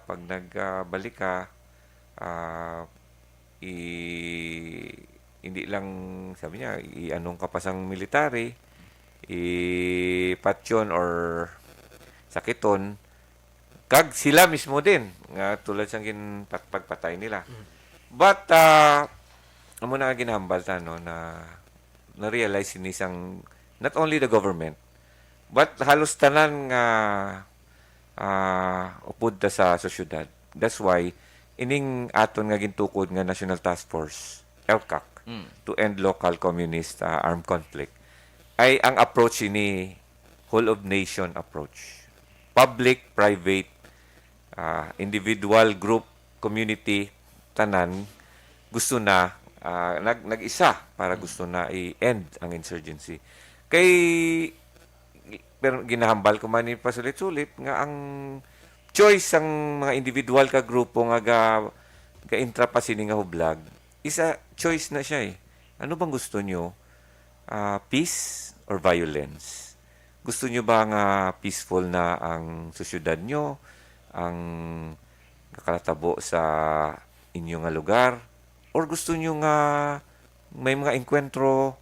pag nagbalik ka, ah, i hindi lang, sabi niya, i-anong ka pa sang military, i-patyon or sakiton, kag sila mismo din, nga tulad sang gin pagpatay nila. But ah, amo na nga ginahambal ta, no, na na-realize ini sang not only the government but halos tanan nga ah, upod ta sa sosyedad. That's why ining aton nga gintukod nga National Task Force, ELCAC, to end local communist ah, armed conflict ay ang approach ini whole of nation approach. Public, private, ah, individual, group, community, tanan gusto na ah, nag nag-isa para gusto na i-end ang insurgency. Kay pero ginahambal ko man ni pasulit-sulit nga ang choice sang mga individual ka grupo nga ga ga-intra pa sini nga hublag, isa choice na siya eh. Ano bang gusto nyo? Ah, peace or violence? Gusto nyo ba nga peaceful na ang sosyedad nyo, ang nakalatabo sa inyo nga lugar? Or gusto nyo nga may mga engkwentro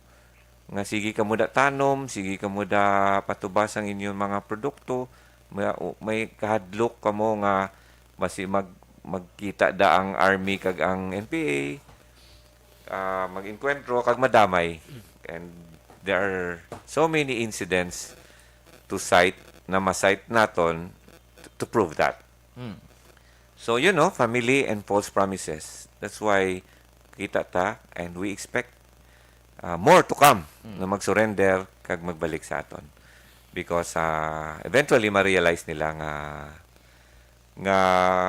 nga sige kamo da tanom, sige kamo da patubas ang inyong mga produkto, may, may kahadlok kamo nga basi mag, magkita da ang army kag ang N P A, ah, mag-engkwentro kag madamay. And there are so many incidents to cite na ma-cite naton to, to prove that. Mm. So, you know, family and false promises. That's why kita ta and we expect uh, more to come na mag-surrender kag magbalik sa aton. Because uh, eventually, ma-realize nila nga nga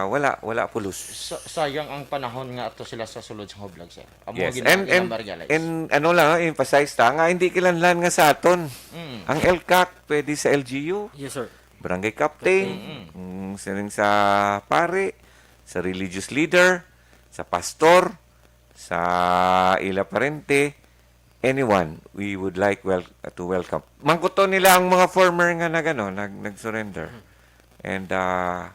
wala, wala pulos. Sa- sayang ang panahon nga ato sila sa sulod sa hublag, sir. Amo Yes. ang gina- And, and, gina-realize. and ano lang, emphasize ta nga hindi kinahanglan nga sa aton. Mm. Ang ELCAC pwede sa L G U, Yes, sir. barangay captain, Captain. mm, sining sa pare, sa religious leader, sa pastor, sa ila parente, anyone we would like wel- to welcome. Mangkuton nila ang mga former nga nagano, nag nag-surrender. And uh,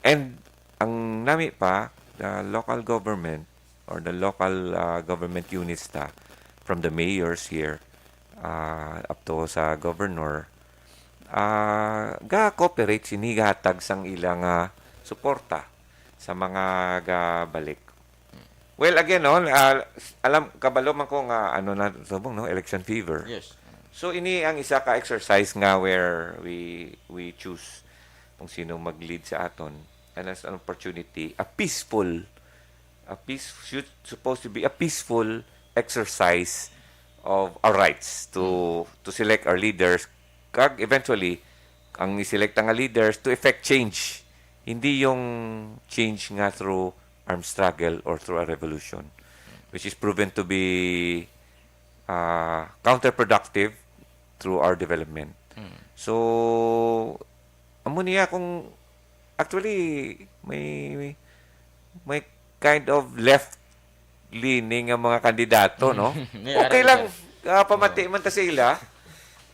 and ang nami pa, the local government or the local uh, government units ta, from the mayors here uh, up to sa governor, uh, ga-cooperate sini, gahatag sang ilang uh, suporta sa mga gabalik. Well, again, no, ah, alam, kabalo man ko nga ano na subong, no, election fever. Yes. So ini ang isa ka exercise nga where we we choose kung sino mag-lead sa aton, and as an opportunity, a peaceful, a peace should supposed to be a peaceful exercise of our rights to to select our leaders, kag eventually ang iselekta nga leaders to effect change, hindi yung change nga through armed struggle or through a revolution, which is proven to be uh, counterproductive through our development. So, amo niya kung actually may may kind of left leaning nga mga kandidato, no? May Okay aral lang, ka. Ah, pamati man ta sa ila.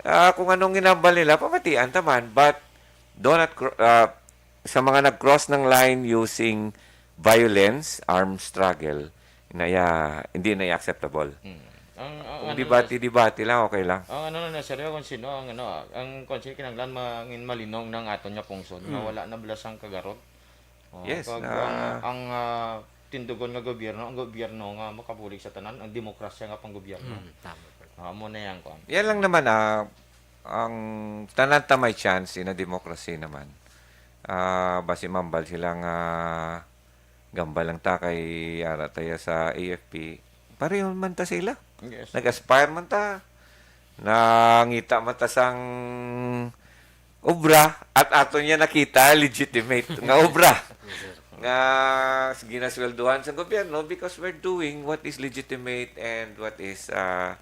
Ah, kung anong ginambal nila, pamatian ta man. But do not cro- ah, sa mga nag-cross ng line using violence, armed struggle, naya, hindi na acceptable. Mm. Ang, ang, Kung ano, debate-debate lang, okay lang. Ang ano na, sir, kung sino ang ano, ang kung sino kinahanglan mangin malinong ng aton nga pungsod nga wala na bala sang kagarot. Oh, Yes, kag na- ang, ang ah, tindugon nga gobyerno, ang gobyerno nga makabulig sa tanan, ang demokrasya nga panggobyerno. Mm, tama, sir. Ah, amo na yan, kuan. Yan lang naman, ah, ang tanan ta may chance in a democracy naman. Ah, basi mambal sila nga gambal lang ta kay ara taya sa A F P. Pareho man ta sila. Yes. Nag-aspire man ta. Nangita man ta sang obra at ato niya nakita legitimate nga obra nga ginasweldohan sa gobyerno because we're doing what is legitimate and what is ah,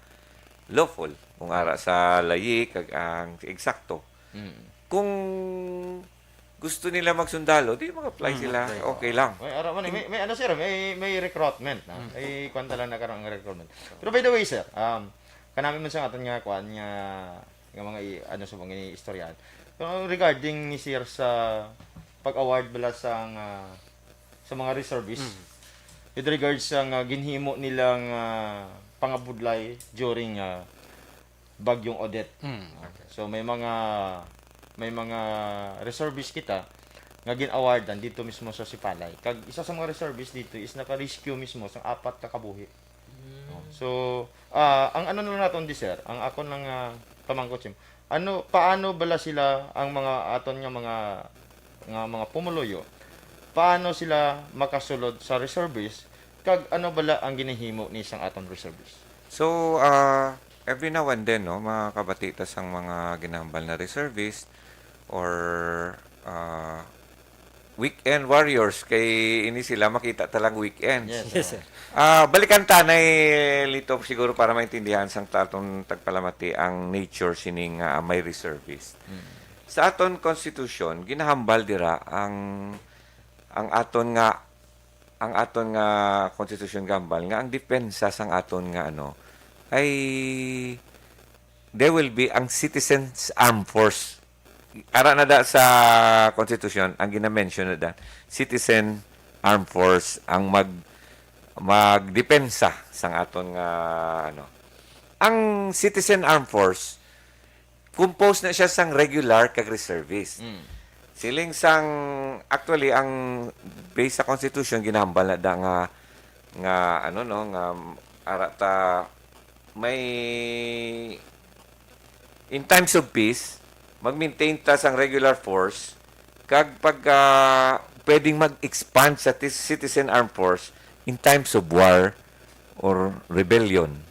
lawful. Kung ara sa layi kag ang eksakto. Mm. Kung gusto nila magsundalo, di mag-apply Mm, sila. apply. Okay lang. May, ara, man, may, may ano, sir, may, may recruitment na. May kwan talaga na karon ang recruitment. Pero by the way, sir, um, kanami man sa aton nga kwan nga, nga mga i- ano sa mga istoryahan. Pero regarding ni sir sa pag-award bala sa nga sa mga reservists with regards sa nga ginhimo nilang ah, pangabudlay during ah, Bagyong Odette. Mm. So may mga may mga reservists kita nga gin-awardan dito mismo sa Sipalay. Kag isa sa mga reservists dito is naka-rescue mismo sang apat ka kabuhi. So, ah, ang ano na naton di, sir, ang akon lang ah, pamangkot sim, ano, paano bala sila ang mga aton nga mga nga mga pumuluyo? Paano sila makasulod sa reservist? Kag ano bala ang ginahimo ni sang aton reservist? So, ah, every now and then, no, makakabati ta sang mga ginahambal na reservist or ah, weekend warriors kay ini sila makita talang weekends. Yes. Yes, sir. Ah, balikan ta na lito siguro para maintindihan sang ta- aton tagpalamati ang nature sining ah, may reservist. Sa aton constitution, ginahambal dira ang ang aton nga ang aton nga constitution gambal nga ang depensa sang aton nga ano ay there will be ang Citizens Armed Force. Ara na da sa constitution ang gina-mention na da, Citizen Armed Force ang mag magdepensa sang aton nga ano. Ang Citizen Armed Force, composed na siya sang regular kag reservist. Mm. Siling sang actually ang base sa constitution ginahambal na da nga nga ano no nga ara ta may in times of peace mag-maintain ta sang regular force kag pag ah, pwedeng mag-expand sa tis- citizen armed force in times of war or rebellion.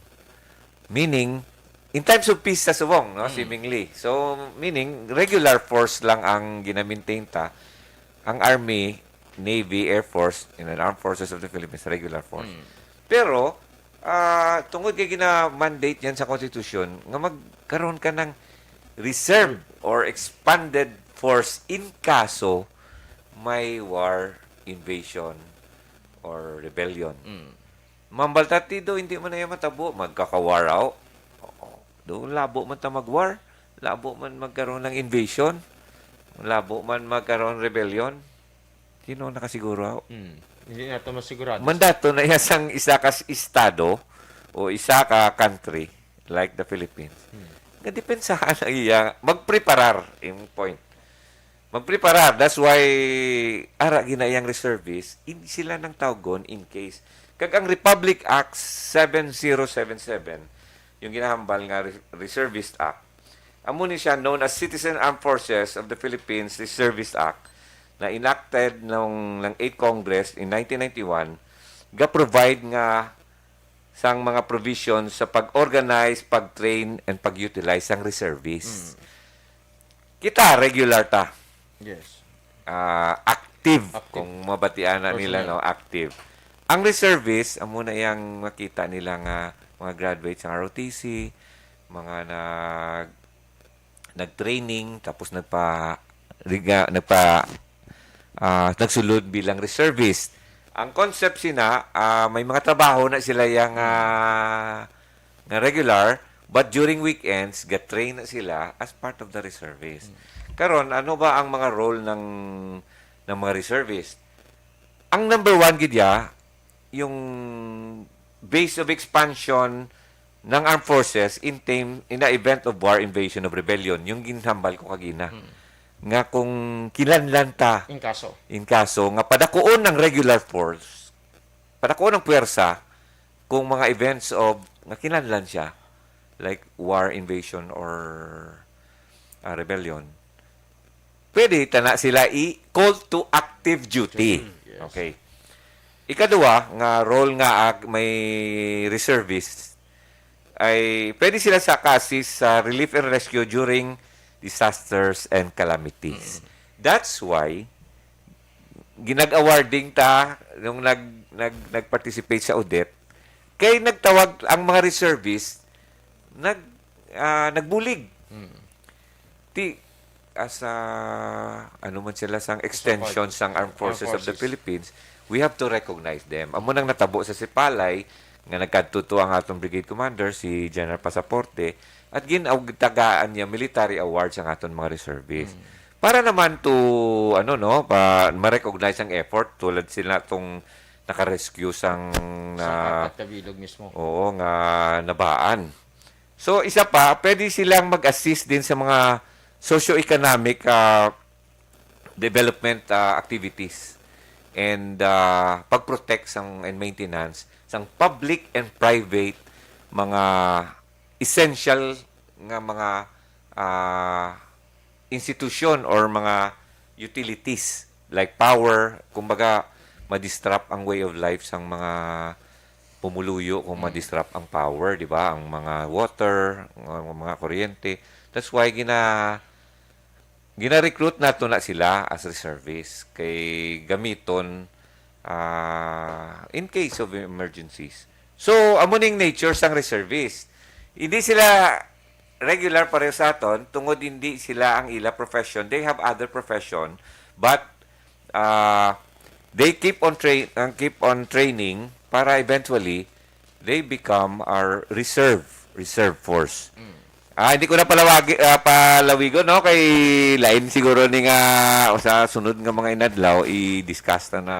Meaning, in times of peace sa subong, no, seemingly. So, meaning, regular force lang ang ginamintain ta. ang Army, Navy, Air Force, in the Armed Forces of the Philippines, regular force. Mm. Pero, ah, tungod kay gina-mandate yan sa Constitution, nga magkaroon ka ng reserve or expanded force in kaso may war, invasion, or rebellion. Mm. Mambal ta, ti, do, hindi man na yan matabo. Magkakawaraw. Oo. Do, labo man ta mag-war. Labo man magkaroon ng invasion. Labo man magkaroon rebellion. Sino nakasiguro? Mm. Hindi nato masigurado. Mandato na iya sang isa ka s-, estado o isa ka country like the Philippines. Mm. Nga depensahan ang iya, magpreparar, yung point. Magpreparar. That's why ara gina iyang reservist, hindi sila nang tawgon in case. Kag ang Republic Act seven zero seven seven, yung ginahambal nga Re-, Reservist Act, amo ni siya known as Citizen Armed Forces of the Philippines Reservist Act, na enacted nung, ng eighth Congress in nineteen ninety-one, ga-provide nga sang mga provisions sa pag-organize, pag-train, and pag-utilize sang reservist. Mm. Kita, regular ta. Yes. Ah, active, Active. Kung mabatian na nila, Personnel. No, active. Ang reservist, amo na yang makita nila nga mga graduate sa R O T C, mga nag-, nag-training, tapos nagpa-, riga-, nagpa-, ah, nagsulod bilang reservist. Ang concept sina, ah, may mga trabaho na sila yang, ah, nga regular, but during weekends, ga-train na sila as part of the reservist. Mm. Karon, ano ba ang mga role ng, ng mga reservist? Ang number one gid ya, yung base of expansion ng armed forces in time, in the event of war, invasion, of rebellion, yung ginhambal ko kagina. Mm. Nga kung kinahanglan ta, In kaso. in kaso, nga padakuon ng regular force, padakuon ng puwersa, kung mga events of, nga kinahanglan siya, like war, invasion, or, ah, rebellion, pwede ta na sila i-call to active duty. Duty, yes. Okay. Ikaduha, nga role nga ag-, may reservist, ay pwede sila sa ka-assist sa relief and rescue during disasters and calamities. Mm. That's why, ginag-awarding ta nung nag-, nag-, nag-participate sa Odette, kay nagtawag ang mga reservist, nag-, ah, nagbulig. Mm. Ti, as a, ano man sila, sang extension Support. sang Armed Armed Forces of the Forces. Philippines, we have to recognize them. Amo nang natabo sa Sipalay, nga nagkadto to ang atong brigade commander, si General Pasaporte, at gin-, tagaan niya military awards ang aton mga reservists. Mm. Para naman to, ano, no, pa, ma-recognize ang effort, tulad sila tong naka-rescue sang Sa na, apat ka bilog mismo. Oo, nga nabaan. So, isa pa, pwede silang mag-assist din sa mga socio-economic, ah, development, ah, activities and, ah, pag-protect sang, and maintenance sang public and private mga essential nga mga, ah, institusyon or mga utilities like power, kumbaga, ma-disrupt ang way of life sang mga pumuluyo kung Mm. ma-disrupt ang power, di ba? Ang mga water, ang mga kuryente. That's why gina-, gina-recruit nato na sila as reservists kay gamiton, ah, in case of emergencies. So, amo ning nature sang reservist. Hindi sila regular pareho sa aton tungod hindi sila ang ila profession. They have other profession, but, ah, they keep on train, ang keep on training para eventually they become our reserve, reserve force. Mm. Ah, hindi ko na palawagi-, ah, palawigon, no? Kay lain siguro ni nga, o sa sunod nga mga inadlaw, i-discuss na na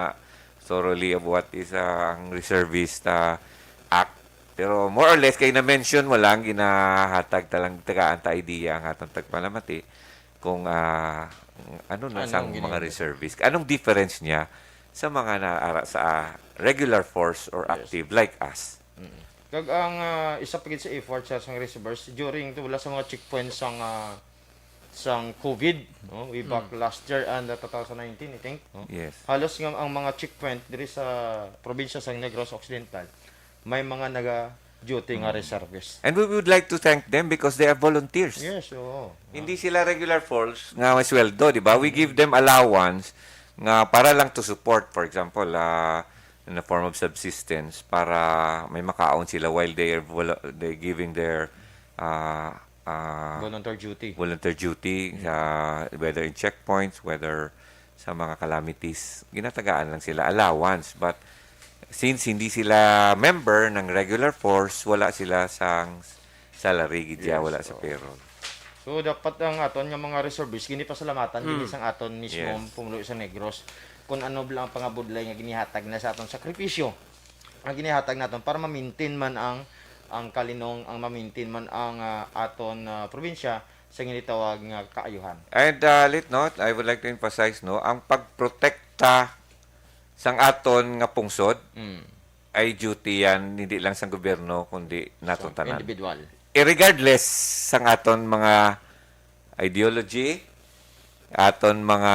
thoroughly of what is, ah, ang Reservist, ah, Act. Pero more or less, kay na-mention mo lang, ginahatag talang tagaan ta idea ang atong tagpalamati kung, ah, ano na Anong sang mga ginagawa? Reservist. Anong difference niya sa mga naara sa, ah, regular force or Yes. active like us? Mm. Kag ang, ah, isa pa gid sa effort sa, sa reservists during to, wala sa mga checkpoints sang, ah, sang COVID, no? Way back Mm. last year and, ah, two thousand nineteen, I think, no? Yes. Halos nga ang mga checkpoint diri sa probinsya sang Negros Occidental, may mga naga-duty nga Mm. reservist. And we would like to thank them because they are volunteers. Yes, oo. Hindi Ah. sila regular force nga may sweldo, di ba? We Mm. give them allowance nga para lang to support, for example, ah, in a form of subsistence, para may makaon sila while they are vol-, they giving their, ah, ah, Volunteer duty. volunteer duty, sa, whether in checkpoints, whether sa mga calamities, ginatagaan lang sila allowance. But since hindi sila member ng regular force, wala sila sang salary gid ya, Yes, wala sa oo. payroll. So, dapat ang aton nga mga reservists, ginipasalamatan, Mm. gini sang aton mismo Yes. pumulo sa Negros, kung ano lang ang pangabudlay nga ginihatag na sa aton sakripisyo, ang ginihatag naton para ma-maintain man ang, ang kalinong, ang ma-maintain man ang, ah, aton, ah, probinsya sa ginitawag nga kaayuhan. And uh, late note, I would like to emphasize, no, ang pagprotekta sang aton nga pungsod Mm. ay duty yan, hindi lang sang gobyerno, kundi naton So, tanan. Individual. Irregardless sang aton mga ideology, aton mga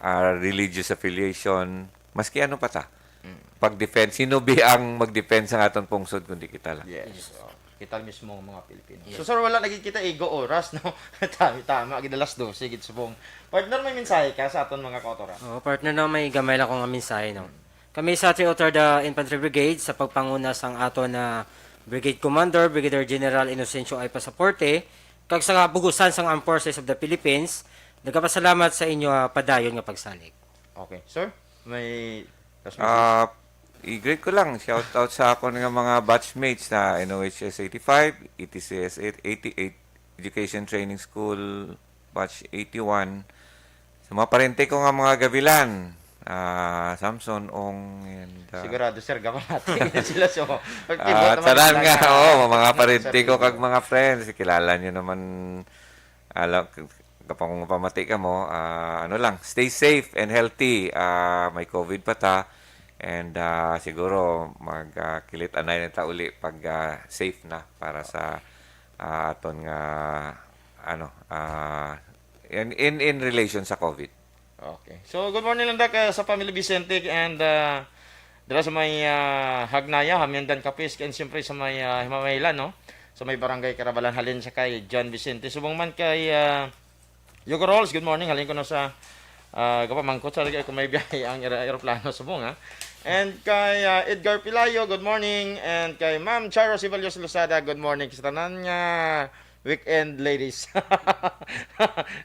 ah, religious affiliation, maski ano pa ta. Mm. Pag-defend, sino bi ang mag-defend sa aton pungsod kundi kita lang? Yes. Oh, kita mismo ang mga Pilipino. Yes. So, sir, wala na gid kita igo oras, no? Tama, tama, gid alas dose, gid subong. Partner, may mensahe ka sa aton mga kautoran? Oo, partner, no, may gamay lang ko nga mensahe, no. Kami sa Three-oh-Third, uh, Infantry Brigade sa pagpanguna sang aton, uh, Brigade Commander, Brigadier General Inocencio I. Pasaporte, kag sa kabugusan sang Armed Forces of the Philippines, nagapasalamat sa inyo, uh, padayon nga pagsalig. Okay. Sir, may last message? Ah, i-greet ko lang, shout out sa akon nga mga batchmates na N O H S eighty-five, E T C S eighty-eight, Education Training School, batch eighty-one. Sa mga parente ko nga mga gavilan, ah, Samson, Ong, and, ah, Sigurado, sir, kapamati sila. So, ah, tanan nga, oh, mga parente Sir, ko kag mga friends, kilala nyo naman, alam, kapag pamati ka mo, ah, ano lang, stay safe and healthy. Ah, may COVID pa ta, and, ah, siguro mag, ah, kilit anay na ta uli pag, ah, safe na para sa, ah, aton nga, ano, ah, in, in, in relation sa COVID. Okay. So, good morning lang dak, uh, sa family Vicente and, uh, dira sa may, uh, Hagnaya, Hamiandan, Capiz, and siyempre sa may, uh, Himamaylan, no? Sa may barangay Carabalan, halin sa kay John Vicente. Subong man kay, uh, Yogo Rolls, good morning. Halin ko na sa, uh, kapamangkot sa lagi kung may biyahe ang aer-, aeroplano subong, ha? And kay, uh, Edgar Pilayo, good morning. And kay Ma'am Charo Siballos Lozada, good morning. Sa tanan nga weekend, ladies.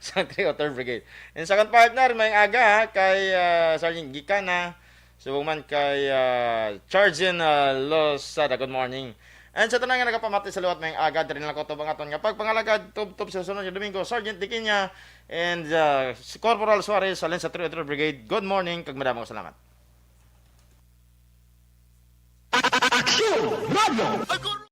Sa Three-oh-Third Brigade. And second partner, may aga, ha, kay, ah, Sergeant Gikana, subong man kay, ah, Sergeant, ah, Lozada. Good morning. And sa tanan nga nagapamati sa liwat, may aga, diri na lang ko tubang aton nga pagpangalagad, tubtob sa sunod nga Domingo, Sergeant Diquiña and, ah, si Corporal Suarez, halin sa Three-oh-Third Brigade. Good morning, kag madamo nga salamat. Aksyon Radio.